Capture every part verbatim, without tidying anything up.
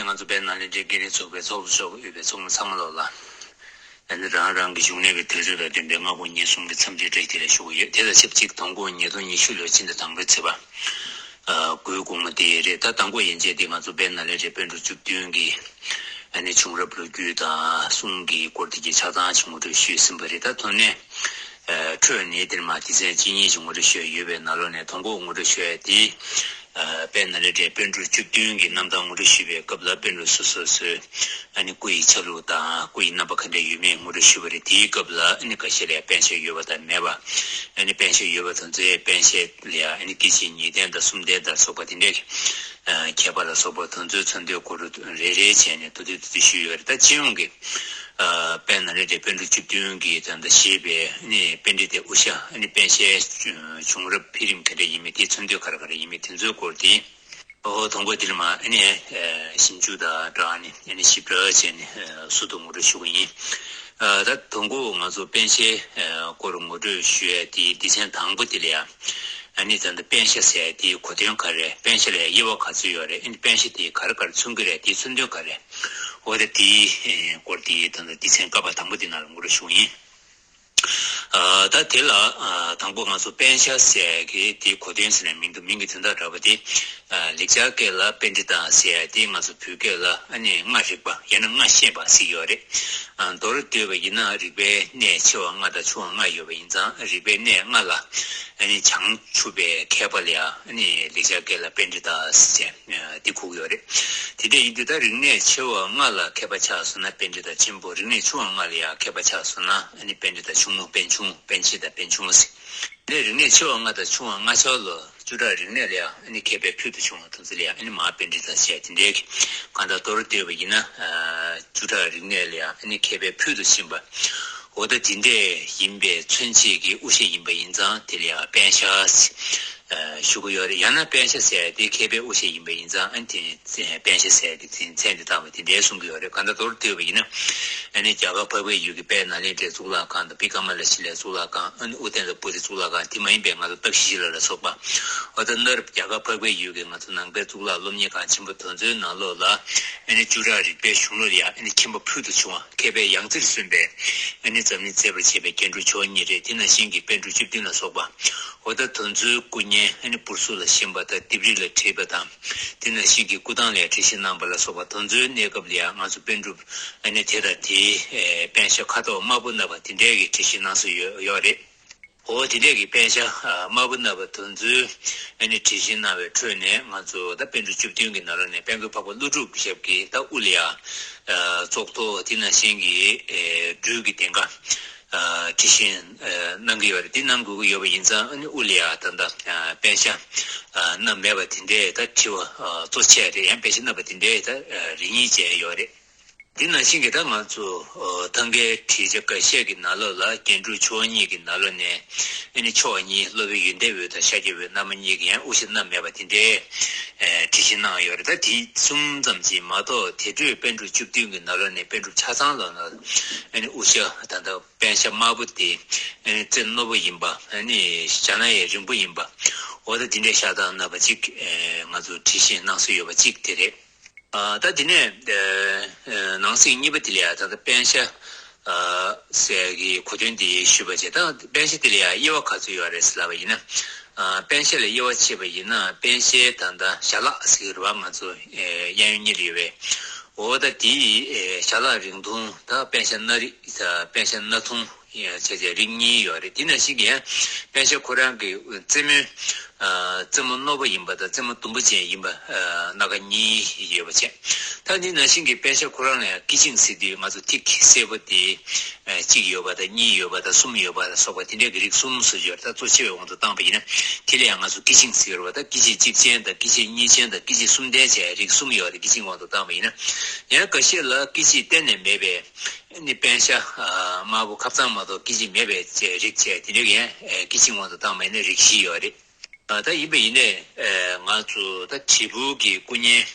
ང་ཚོ་དཔལ་ནཱ་ལེནྡྲའི་དགེ་ལས་ཚོགས་པའི་ཚོགས་གཙོ་མཆོག་དབུས་པའི་ཚོགས་མི་ཚང་མ་ལོག་ལ། ཨ་ནི་རང་རང་གི་བཞུགས་གནས་ཀྱི་དུས་ཚོད་དང་ལྡན་པའི་སྔ་དགོང་ཉིན་གསུམ་གྱི་འཚམས་འདྲིའི་བཀྲ་ཤིས་བདེ་ལེགས་ཞུ་གི་ཡོད། དེ་དང་ཆབས་ཅིག་དང་པོ་ཉིས་སྟོང་ཉི་ཤུ་ལོའི་ཕྱི་ཟླ་དང་པོའི་ཚེས་པ། ཨ་དགུའི་དགོང་མོ་དེ་རེད། ད་དང་པོ་ཡན་ཆད་དེ་ང་ཚོ་དཔལ་ནཱ་ལེནྡྲའི་པཎ་གྲུབ་བཅུ་བདུན་གྱི་ཨ་ནི་བྱུང་རབས་ལོ་རྒྱུས་དང་གསུང་གི་སྐོར་དེ་གྱི་ཆ་ཚང་ཞིག་ངོ་སྤྲོད་ཞུས་ཟིན་པ་རེད། ད་དོན་ནས། ཨ་འཕྲོས་ནས་དེར་མ་སྡེ་ཚན་གཅིག་གཉིས་ཀྱི་ངོ་སྤྲོད་ཞུས་ཡོད་པའི་ནང་ལོགས་ནས་དང་པོ་ངོ་སྤྲོད་ཞུ་ཡ་དེ། ཨ་དཔལ་ནཱ་ལེནྡྲའི་པཎ་གྲུབ་བཅུ་བདུན་གྱི་རྣམ་ཐར་ངོ་སྤྲོད་ཞུས་པའི་སྐབས་ལ་པཎ་གྲུབ་སོ་སོ་སོའི་ཨ་ནི་སྐུ་ཡི་ཆ་ལུགས་དང་སྐུ་ཡི་རྣམ་པ་ག་འདྲ་ཡོད་མེད་ངོ་སྤྲོད་ཞུས་པ་རེད། དེའི་སྐབས་ལ་ཨ་ནི་འགའ་ཤས་ལ་ཡ་པཎ་ཞྭ་ཡོད་པ་དང་མེད་པ། ཨ་ནི་པཎ་ཞྭ་ཡོད་པ་དེ་ཚོས་པཎ་ཞྭ་ལ་ཡ་ཨ་ནི་སྐྱེ་མཆེད་ཉིས་ལྡན་དང་གསུམ་ལྡན་དང་སོགས་པ་དེ་འདྲའི་ཨ་ཁྱད་པར་ལ་སོགས་པ་དེ་ཚོའི་མཚོན་དོན་སྐོར་རེ་རེ་བྱས་ནས་མདོར་བསྡུས་མདོར་བསྡུས་ཞུས་ཡོད་རེད། ད་སྤྱི་ཡོངས་ཀྱི། ཨ་དཔལ་ནཱ་ལེནྡྲའི་པཎ་གྲུབ་བཅུ་བདུན་གྱིས་ད་ལྟ་བཞེས་པའི་ཨ་ནི་པཎྜི་ཏའི་དབུ་ཞྭ་ཨ་ནི་པཎ་ཞྭའི་བྱུང་རབས་འཕེལ་རིམ་ག་འདྲ་ཡིན་མིན། དེའི་མཚོན་དོན་ག་རེ་ག་རེ་ཡིན་མིན་དེ་ཚོའི་སྐོར་དེ། ཨོ་དང་པོ་དེ་ལ་མ་ཨ་ནི་ཨ་ཞིབ་འཇུག་དང་སྦྲགས་ནས་ཨ་ནི་ཞིབ་ཕྲ་བྱས་ནས་ཨ་ཟུར་དུ་ངོ་སྤྲོད་ཞུ་གི་ཡིན། ཨ་ད་དང་པོ་ང་ཚོ་པཎ་ཞྭའི་ཨ་སྐོར་ངོ་སྤྲོད་ཞུ་ཡ་དེའི་སྡེ་ཚན་དང་པོ་དེ་ལ་ཡ། ཨ་ནི་ད་ལྟ་པཎ་ཞྭ་ཟེར་ཡ་དེའི་གོ་དོན་ག་རེ། པཎ་ཞྭ་ལ་དབྱེ་བ་ག་ཚོད་ཡོད་རེད། ཨ་ནི་པཎ་ཞྭ་དེ་ག་རེ་ག་རེ་མཚོན་གྱི་རེད། དེའི་མཚོན་དོན་ག་རེ། འོ་ད་དེའི་སྐོར་དེ་ད་ལྟ་སྡེ་ཚན་ཀ་པ་དང་པོ་དེ་ནང་ལ་ངོ་སྤྲོད་ཞུ་གི་ཡིན། ཨ་ད་དེ་ལ་ཨ་དང་པོ་ང་ཚོ་པཎ་ཞྭ་ཟེར་ཡ་གི་དེའི་གོ་དོན་ཟེར་ནས་མིང་དུ་མིང་གི་དོན་དག་འདྲ་པོ་དེ། ཨ་ལེགས་སྦྱར་སྐད་ལ་པཎྜི་ཏ་ཟེར་ཡ་དེ་ང་ཚོ་བོད་སྐད་ལ་ཨ་ནི་ལྔ་རིག་པ་ཡང་ན་ལྔ་ཤེས་པ་ཟེར་གྱི་ཡོད་རེད། ཨ་མདོར་བསྡུས་པ་ཡིན་ན་རིག་པའི་གནས་ཆེ་བ་ལྔ་དང་ཆུང་བ་ལྔ་ཡོད་པ་ཡིན་ཙང་རིག་པའི་གནས་ལྔ་ལ་ཨ་ནི་བྱང་ཆུབ་པའི་མཁས་པ་ལ་ཡང་ཨ་ནི་ལེགས་སྦྱར་སྐད་ལ་པཎྜི་ཏ་ཟེར་ཨ་འདི་གོ་གི་ཡོད་རེད། དེ་འདྲ་ཡིན་དུས་ད་རིག་གནས་ཆེ་བ་ལྔ་ལ་མཁས་པ་ཆགས་སོང་ན་པཎྜི་ཏ་ཆེན་པོ། རིག་གནས་ཆུང་བ་ལྔ་ལ་ཡང་མཁས་པ་ཆགས་སོང་ན་ཨ་ནི་པཎྜི་ཏ་ཆུང་ངུ། པཎ་ཆུང་། པཎ་ཆེན་དང་པཎ་ཆུང་ཟེར། དེ་རིག་གནས་ཆེ་བ་ལྔ་དང་ཆུང་བ་ལྔ་ཆར་ལ་བཅུ་ཕྲག་རིག་གནས་ལ་ཡང་ཨ་ནི་མཁས་པའི་ཕུལ་དུ་བྱུང་བ་དེ་ཚོ་ལ་ཡང་ཨ་ནི་མ་པཎྜི་ཏ་ཟེར་དེ་འདྲའི་གི་གང་ལྟར་མདོར་བསྡུས་པ་ཡིན་ན་ཨ་བཅུ་ཕྲག་རིག་གནས་ལ་ཡང་ཨ་ནི་མཁས་པའི་ཕུལ་དུ་ཕྱིན་པ། འོ་ད་དེ་འདྲས་ཡིན་པའི་མཚོན་བྱེད་ཀྱི་དབུ་ཞྭ་ཡིན་པ་ཡིན་ཙང་དེ་ལ་ཡང་པཎ་ཞྭ་ཟེར་ཞུ་གི་ཡོད་རེད། ཡང་ན་པཎ་ཞྭ་ཟེར་དེ་མཁས་པའི་དབུ་ཞྭ་ཡིན་པ་ཡིན་ཙང་ཨ་ནི་དེ་ནི་པཎ་ཞྭ་ཟེར་གྱི་མཚན་དེ་བཏགས་པ་དེ་འདྲའི་གསུང་གི་ཡོད་རེད། གང་ལྟར་མདོར་བསྡུས་པ་ཡིན་ན་ཨ་ནི་རྒྱ་གར་འཕགས་པའི་ཡུལ་གྱི་དཔལ་ནཱ་ལེནྡྲའི་གཙུག་ལག་ཁང་དང་བི་ཀ་མ་ལ་ཤི་ལའི་གཙུག་ལག་ཁང་། ཨ་ནི་ཨུ་ཏན་ཏ་པུ་རི་གཙུག་ལག་ཁང་། དེ་མ་ཡིན་པའི་ང་ཚོ་ཏཀ་ཤི་ཤི་ལ་ལ་སོགས་པ། འོ་ད་ནར་རྒྱ་གར་འཕགས་པའི་ཡུལ་གྱི་ང་ཚོ་ནང་པའི་གཙུག་ལག་སློབ་གཉེར་ཁང་ཆེན་པོ་དེ་ཚོའི་ནང་ལོགས་ལ་ཨ་ནི་བཅུ་ཕྲག་རིག་པའི་གཞུང་ལུགས་ལ་ཡང་ཨ་ནི་མཁྱེན་པ་ཕུལ་དུ་བྱུང་བ། མཁས་པའི་ཡང་རྩེར་སོན་པའི་ཨ་ནི་འཛམ་གླིང་མཛེས་པར་བྱེད་པའི་རྒྱན་དྲུག་མཆོག་གཉིས་རེད། དེ་ནང་བཞིན་གྱི་པཎ་གྲུབ་བཅུ་བདུན་ལ་སོགས་པ། འོ་ད་དེ་ཚོའི་སྐུ་བརྙན་ཨ་ནི་པུར་སུ་ལ་བཞེངས་པ་དང་ལྡེབས་རིས་ལ་བྲིས་པ་དང་། དེ་ནང་བཞིན་གྱི་སྐུ་ཐང་ལ་ཡང་བྲིས་ཤིང་གནང་བ་ལ་སོགས་པ་དེ་ཚོའི་གནས་སྐབས་ལ་ཡང་ང་ཚོ་པཎ་གྲུབ་ཨ་ནི་དེ་དང་དེའི་ཨེ་པཎ་ཞྭ་ཁ་དོག་དམར་པོ་མནབས་པ་དེ་འདྲའི་གི་བྲིས་ཤིང་གནང་སྲོལ་ཡོད་ཡོད་རེད། འོ་དེ་འདྲའི་གི་པཎ་ཞྭ་ཨ་དམར་པོ་མནབས་པ་དེ་ཚོའི་ཨ་ནི་བྲིས་ཤིང་གནང་བའི་ཁྲོད་ནས་ང་ཚོ་ད་པཎ་གྲུབ་བཅུ་བདུན་གྱི་ནང་ལོགས་ནས་དཔལ་མགོན་འཕགས་པ་ཀླུ་སྒྲུབ་ཞབས་ཀྱི་ད་དབུ་ལ་ཡང་ཨ་གཙུག་ཏོར་དེ་ནང་བཞིན་གྱི་ཨེ་སྦྲུལ་གྱི་གདེངས་ཀ་ཨ་བྲིས་ཤིང་ཨ་གནང་གི་ཡོད་རེད། འདི་གནང་དགོས་ཀྱི་ཡོད་པ་ཡིན་ཙང་ཨ་ནི་དབུ་ལ་ཡང་ད་ལྟ་ཨ་པཎ་ཞྭ་ཨ་བསྣམས་མེད་པ་དེ་འདྲས་ད་བྲི་བ་ཨ་གཙོ་ཆེ་རེད། ཡང་པཎ་ཞྭ་བསྣམས་པ་དེ་འདྲས་ད་ཨ་རེ་གཉིས་བྱས་ཡོད་རེད། འདི་ནང་བཞིན་གྱི་ད་ང་ཚོ་ཨ་ཐང་གའི་བྲིས་ཆ་འགའ་ཤས་ཀྱི་ནང་ལོགས་ལ་རྒྱན་དྲུག་མཆོག་གཉིས་ཀྱི་ནང་ལོགས་ནས་ཨ་ནི་མཆོག་གཉིས་སློབ་དཔོན་ཡོན་ཏན་འོད་དང་ཤཱཀྱ་འོད་རྣམ་པ་གཉིས་ཀྱིས་ཡང་དབུ་ཞྭ་བསྣམས་མེད་པ་དེ་འདྲས་ཨ་བྲིས་ཤིང་གནང་ཡོད་རེད། ད་དེ་གསུམ་ཙམ་ཅིག་མ་གཏོགས་དེ་འཕྲོས་པཎ་གྲུབ་བཅུ་བདུན་གྱི་ནང་ལོགས་ནས་པཎ་གྲུབ་ཆ་ཚང་ལ་ཨ་ནི་དབུ་ཞྭ་ད་ལྟ་པཎ་ཞྭ་དམར་པོ་དེ་ཨ་ནི་རྩེ་རྣོ་པོ་ཡིན་པ། ཨ་ནི་ཞྭ་ནག་ཡང་རིང་པོ་ཡིན་པ། འོ་ད་དེ་འདྲའི་ཤ་སྟག་ན་བ་གཅིག་ཨེ་ང་ཚོ་བྲིས་ཤིང་གནང་སྲོལ་ཡོད་པ་གཅིག་དེ་རེད། ཨ་ད་དེ་ནས་ཨེ་ཨེ་ནང་གསེས་གཉིས་པ་དེ་ལ་ཡང་ད་ལྟ་པཎ་ཞྭ་ཨ་ཟེར་གྱི་གོ་དོན་དེ་ཞུས་པ་བྱས། ད་པཎ་ཞྭ་དེ་ལ་ཡང་དབྱེ་བ་ག་ཚོད་ཡོད་རེད་ཟེར་ལབ་པ་ཡིན་ན། ཨ་པཎ་ཞྭ་ལ་དབྱེ་བ་ཕྱེ་བ་ཡིན་ན་པཎ་ཞྭའི་ད་ལྟ་ཞྭ་ལག་ཟེར་གྱི་རེད་པ། ང་ཚོ་ཨེ་གཡས་གཡོན་གཉིས་ལ་ཡོད་པའི། འོ་ད་དེའི་ཨེ་ཞྭ་ལག་རིང་ཐུང་དང་པཎ་ཞྭ་སྣ་རིང་དང་པཎ་ཞྭ་སྣ་ཐུང་ཡང་བྱས་བྱས་རིགས་གཉིས་ཡོད་རེད། དེ་ནང་བཞིན་གྱི་ཡང་པཎ་ཞྭ་ཁོ་རང་གི་རྩེ་མོའི་ཨ་རྩེ་མོ་རྣོ་པོ་ཡིན་པ་དང་རྩེ་མོ་དུམ་བུ་ཅན་ཡིན་པ་ཨ་སྣ་ཁ་གཉིས་ཡོད་པ་བྱས། ད་དེ་ནང་བཞིན་གྱི་པཎ་ཞྭ་ཁོ་རང་ལ་ཡང་སྐེད་ཆིངས་ཟེར་དུས་ང་ཚོ་ཐིག་སེར་པོ་དེ་ཨ་གཅིག་ཡོད་པ་དང་གཉིས་ཡོད་པ་དང་གསུམ་ཡོད་པ་ལ་སོགས་པ་དེ་འདྲའི་གི་རིགས་གསུམ་བཟོ་ཡོད་རེད། ད་གཙོ་ཆེ་བའི་དབང་དུ་བཏང་པ་ཡིན་ན་དེ་ལ་ཡང་ང་ཚོ་སྐེད་ཆིངས་ཟེར་བ་ད་སྐེད་ཆིངས་གཅིག་ཅན་དང་སྐེད་ཆིངས་གཉིས་ཅན་དང་སྐེད་ཆིངས་གསུམ་ལྡན་བྱས་རིགས་གསུམ་ཡོད་རེད། སྐེད་ཆིངས་དབང་དུ་བཏང་པ་ཡིན་ན། ཡང་འགའ་ཤས་ལ་སྐེད་ཆིངས་གཏན་ནས་མེད་པའི་ནི་པཎ་ཞྭ་དམར་པོ་ཁབ་གཙང་མ་གཏོགས་སྐེད་ཆིངས་མེད་པའི་རིགས་བྱས་དེ་འདྲའི་ཡང་སྐེད་ཆིངས་དབང་དུ་བཏང་པ་ཡིན་ན་རིགས་བཞི་ཡོད་རེད། ད་ཡིན་པ་ཡིན་ནའི་ང་ཚོ་ད་བྲིས་འབུར་གྱི་སྐུ་བརྙན་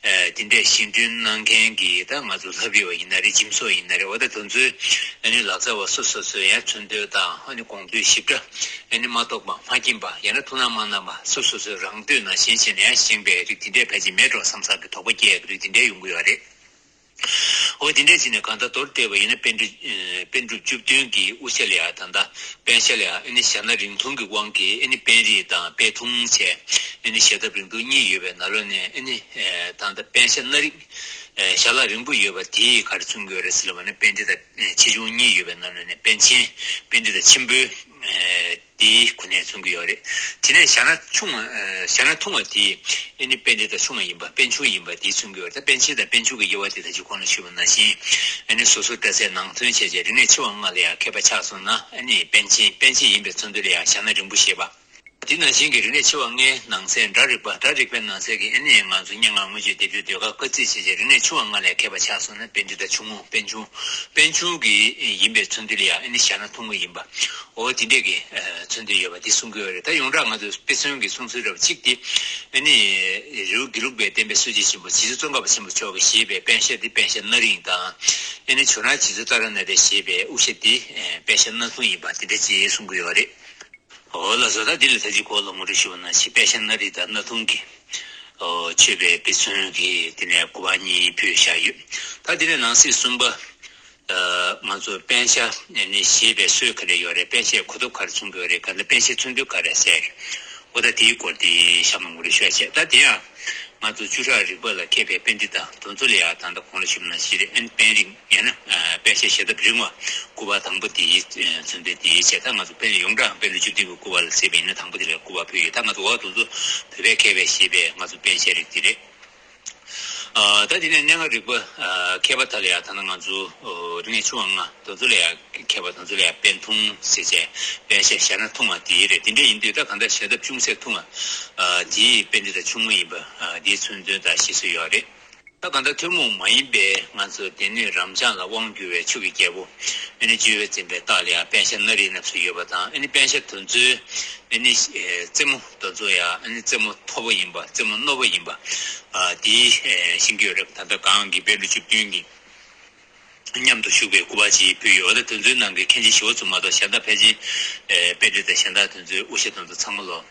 ཨ་དེ་འདྲས་བཞེངས་སྐྲུན་གནང་མཁན་གྱི་ད་ང་ཚོ་ལྷ་བྲིས་པ་ཡིན་ན་རེད། འཇིམ་བཟོ་ཡིན་ན་རེད། འོ་ད་དེ་ཚོའི་ཨ་ནི་ལག་རྩལ་བ་སོ་སོ་སོའི་ཡང་མཚོན་དོན་དང་ཨ་ནི་དགོངས་དོན་ཞིབ་ཕྲ་ཨ་ནི་མ་རྟོགས་པ་མ་མཁྱེན་པ་ཡང་ན་ཐུགས་སྣང་མ་གནང་བ་སོ་སོ་སོའི་རང་འདོད་ནང་བཞིན་བྱས་ནས་ཡང་བཞེངས་པའི་རིགས་དེ་འདྲས་ཕལ་ཆེར་མེད་འགྲོ་བསམ་བསམ་གྱི་དོགས་པ་སྐྱེ་ཡག་གི་རིགས་དེ་འདྲས་ཡོང་གི་ཡོད་རེད། འོ་དེ་འདྲས་བྱས་ནས་གང་ལྟར་མདོར་བསྡུས་པ་ཡིན་ན་པཎ་གྲུབ་ཨ་པཎ་གྲུབ་བཅུ་བདུན་གྱི་དབུ་ཞྭ་ལ་ཡང་ད་ལྟ་པཎ་ཞྭ་ལ་ཡང་ཨ་ནི་ཞྭ་སྣ་རིང་ཐུང་གི་དབང་གིས་ཨ་ནི་པཎ་རིས་དང་པཎ་ཐུང་བྱས་ཨ་ནི་ཞྭ་ཐབ་རིང་ཐུང་གཉིས་ཡོད་པའི་ནང་ལོགས་ནས་ཨ་ནི་ཨ་ད་ལྟ་པཎ་ཞྭ་སྣ་རིང་ཨ་ཞྭ་ལག་རིང་པོ་ཡོད་པ་དེས་ག་རེ་མཚོན་གྱི་ཡོད་རེད་ཟེར་ལབ་པ་ན་པཎྜི་ཏ་ཨ་ཆེ་ཆུང་གཉིས་ཡོད་པའི་ནང་ལོགས་ནས་པཎ་ཆེན་པཎྜི་ཏ་ཆེན་པོའི་ཨ་དེའི་གོ་གནས་མཚོན་གྱི་ཡོད་རེད། དེ་ནས་ཞྭ་སྣ་ཆུང་བ་ཨ་ཞྭ་སྣ་ཐུང་བ་དེ་ཨ་ནི་པཎྜི་ཏ་ཆུང་བ་ཡིན་པ་པཎ་ཆུང་ཡིན་པ་དེ་མཚོན་གྱི་ཡོད་རེད། ད་པཎ་ཆེན་དང་པཎ་ཆུང་གི་དབྱེ་བ་དེ་ད་ཅི་གོང་ལ་ཞུས་པ་ནང་བཞིན་ཨ་ནི་སོ་སོ་སྐྲ་ཚེས་ནང་ཚོན་བྱས་བྱས་རིག་གནས་ཆེ་བ་ལྔ་ལ་ཡང་མཁས་པ་ཆགས་སོང་ན་ཨ་ནི་པཎ་ཆེན་པཎ་ཆེན་ཡིན་པའི་མཚོན་དོན་ལ་ཡང་ཞྭ་སྣ་རིང་པོ་ཞེས་པ། དེ་ནང་བཞིན་གྱི་རིག་གནས་ཆེ་བ་ལྔའི་ནང་གསེས་སྒྲ་རིག་པ། སྒྲ་རིག་པའི་ནང་གསེས་ཀྱི་ཨ་ནི་ང་ཚོ་སྙན་ངག་མངོན་བརྗོད་སྡེབ་སྦྱོར་ལྡོག་ཕྱོགས་སྐར་རྩིས་བྱས་བྱས་རིག་གནས་ཆེ་བ་ལྔ་ལ་མཁས་པ་ཆགས་སོང་ན་པཎྜི་ཏ་ཆུང་ངུ་པཎ་ཆུང་། པཎ་ཆུང་གི་ཡིན་པའི་མཚོན་དོན་ལ་ཡང་ཨ་ནི་ཞྭ་སྣ་ཐུང་ངུ་ཡིན་པ། འོ་དེ་འདྲས་ཀྱི་ཨ་མཚོན་དོན་ཡོད་པ་འདི་གསུང་གི་ཡོད་རེད། ད་ཡོངས་གྲགས་ང་ཚོས་དཔེ་མཚོན་གྱི་གསུང་སྲོལ་འདྲ་བ་གཅིག་དེ་ཨ་ནི་རི་བོ་དགེ་ལུགས་པའི་བསྟན་པའི་སྲོལ་འབྱེད་ཆེན་པོ་རྗེ་བཙུན་ཙོང་ཁ་པ་ཆེན་པོ་མཆོག་གིས་བཞེས་པའི་པཎ་ཞྭ་འདི་པཎ་ཞྭ་སྣ་རིང་དང་། ཨ་ནི་ཇོ་ནང་རྗེ་བཙུན་ཏཱ་ར་ནཱ་ཐས་བཞེས་པའི་དབུ་ཞྭ་འདི་ཨ་པཎ་ཞྭ་སྣ་ཐུང་ཡིན་པ་དེ་འདྲ་ཅིག་གསུང་གི་ཡོད་རེད། འོ་ལགས་སོ། ད་འདི་ལ་ད་ཅི་གོང་ལ་ངོ་སྤྲོད་ཞུས་པ་ནང་བཞིན་པཎ་ཞྭ་སྣ་རིང་དང་སྣ་ཐུང་གི་ཨོ་མཆོད་པའི་དཔེ་མཚོན་གྱི་དེ་ནས་སྐུ་པར་གཉིས་ཕུལ་བཞག་ཡོད། ད་དེ་ནས་ནང་གསེས་གསུམ་པ། ཨ་ང་ཚོ་པཎ་ཞྭ་ནི་བཞེས་པའི་སྲོལ་ག་འདྲ་ཡོད་རེད། པཎ་ཞྭའི་གོ་ཐོབ་ག་རེ་མཚོན་གྱི་ཡོད་རེད། ག་འདྲ་པཎ་ཞྭའི་མཚོན་དོན་ག་རེ་གསལ་རེད། འོ་ད་དེའི་སྐོར་དེ་གཤམ་ལ་ངོ་སྤྲོད་ཞུ་བ་བྱས། ད་དེ་ཡང་ང་ཚོ་བཅུ་ཕྲག་རིག་པ་ལ་མཁས་པའི་པཎྜི་ཏ་དེ་ཚོ་ལ་ཡང་ད་ལྟ་གོང་ལ་ཞུས་པ་ནང་བཞིན་རེད། ཨ་ནི་པཎ་རིང་ཡང་ན་ཨ་པཎ་ཞྭའི་ཞྭ་ཐབ་རིང་བ་སྐུ་པར་དང་པོ་དེའི་མཚོན་དོན་དེའི་བྱས། ད་ང་ཚོ་པཎ་ཡོངས་གྲགས་པཎ་གྲུབ་བཅུ་བདུན་གྱི་སྐུ་པར་ལ་གཟིགས་པ་ཡིན་ན་དང་པོ་དེ་ལ་སྐུ་པར་ཕུལ་ཡོད། ད་ང་ཚོ་འོ་དེ་ཚོ་བོད་པའི་མཁས་པས་བཞེས་པའི་ང་ཚོ་པཎ་ཞྭ་རིགས་དེ་རེད། ཨ་ད་དེ་ནས་གནས་ལྔ་རིག་པ་ཨ་མཁས་པ་དག་ལ་ཡང་ད་ནི་ང་ཚོ་ཨོ་རིག་གནས་ཆུང་བ་ལྔ་དེ་ཚོ་ལ་ཡང་མཁས་པ་དེ་ཚོ་ལ་ཡང་པཎ་ཐུང་ཟེར་བྱས་པཎ་ཞྭ་ཞྭ་སྣ་ཐུང་བ་དེ་རེད། དེ་འདྲ་ཡིན་དུས་ད་གང་ལྟར་ཞྭ་ཐབ་ཅུང་ཟད་ཐུང་བ་ཨ་དེ་པཎྜི་ཏ་ཆུང་ངུ་ཡིན་པ་ཨ་དེའི་མཚོན་དོན་དང་བཞེད་སྲོལ་ཡོད་རེད། ད་གང་ལྟར་ཐུན་མོང་མ་ཡིན་པའི་ང་ཚོ་སྡེ་སྣོད་རབ་འབྱམས་ལ་དབང་བསྒྱུར་བའི་ཆོས་ཀྱི་རྒྱལ་པོ་ཨ་ནི་སྤྱི་བོས་འཛིན་པའི་རྟགས་ལ་ཡང་པཎ་ཞྭ་སྣ་རིང་རྣམས་སུ་ཡོད་པ་དང་། ཨ་ནི་པཎ་ཞྭ་དེ་ཚོའི་ཨ་ནི་ཨེ་རྩེ་མོ་དེ་ཚོ་ཡང་ཨ་ནི་རྩེ་མོ་མཐོ་པོ་ཡིན་པ་རྩེ་མོ་རྣོ་པོ་ཡིན་པ་ཨ་དེའི་ཨེ་ཤེས་ཀྱི་ཡོད་རེད། ད་ལྟ་གོང་གི་པཎ་གྲུབ་བཅུ་བདུན་གྱི་མཉམ་དུ་བཞུགས་པའི་སྐུ་པར་ཅིག་ཕུལ་ཡོད། ད་དེ་ཚོའི་ནང་གི་མཁན་ཆེན་ཞི་བ་འཚོ་མ་གཏོགས་གཞན་དག་ཕལ་ཆེར་ཨེ་པཎྜི་ཏ་གཞན་དག་དེ་ཚོའི་དབུ་ཞྭ་དེ་ཚོ་ཚང་མ་ལོ་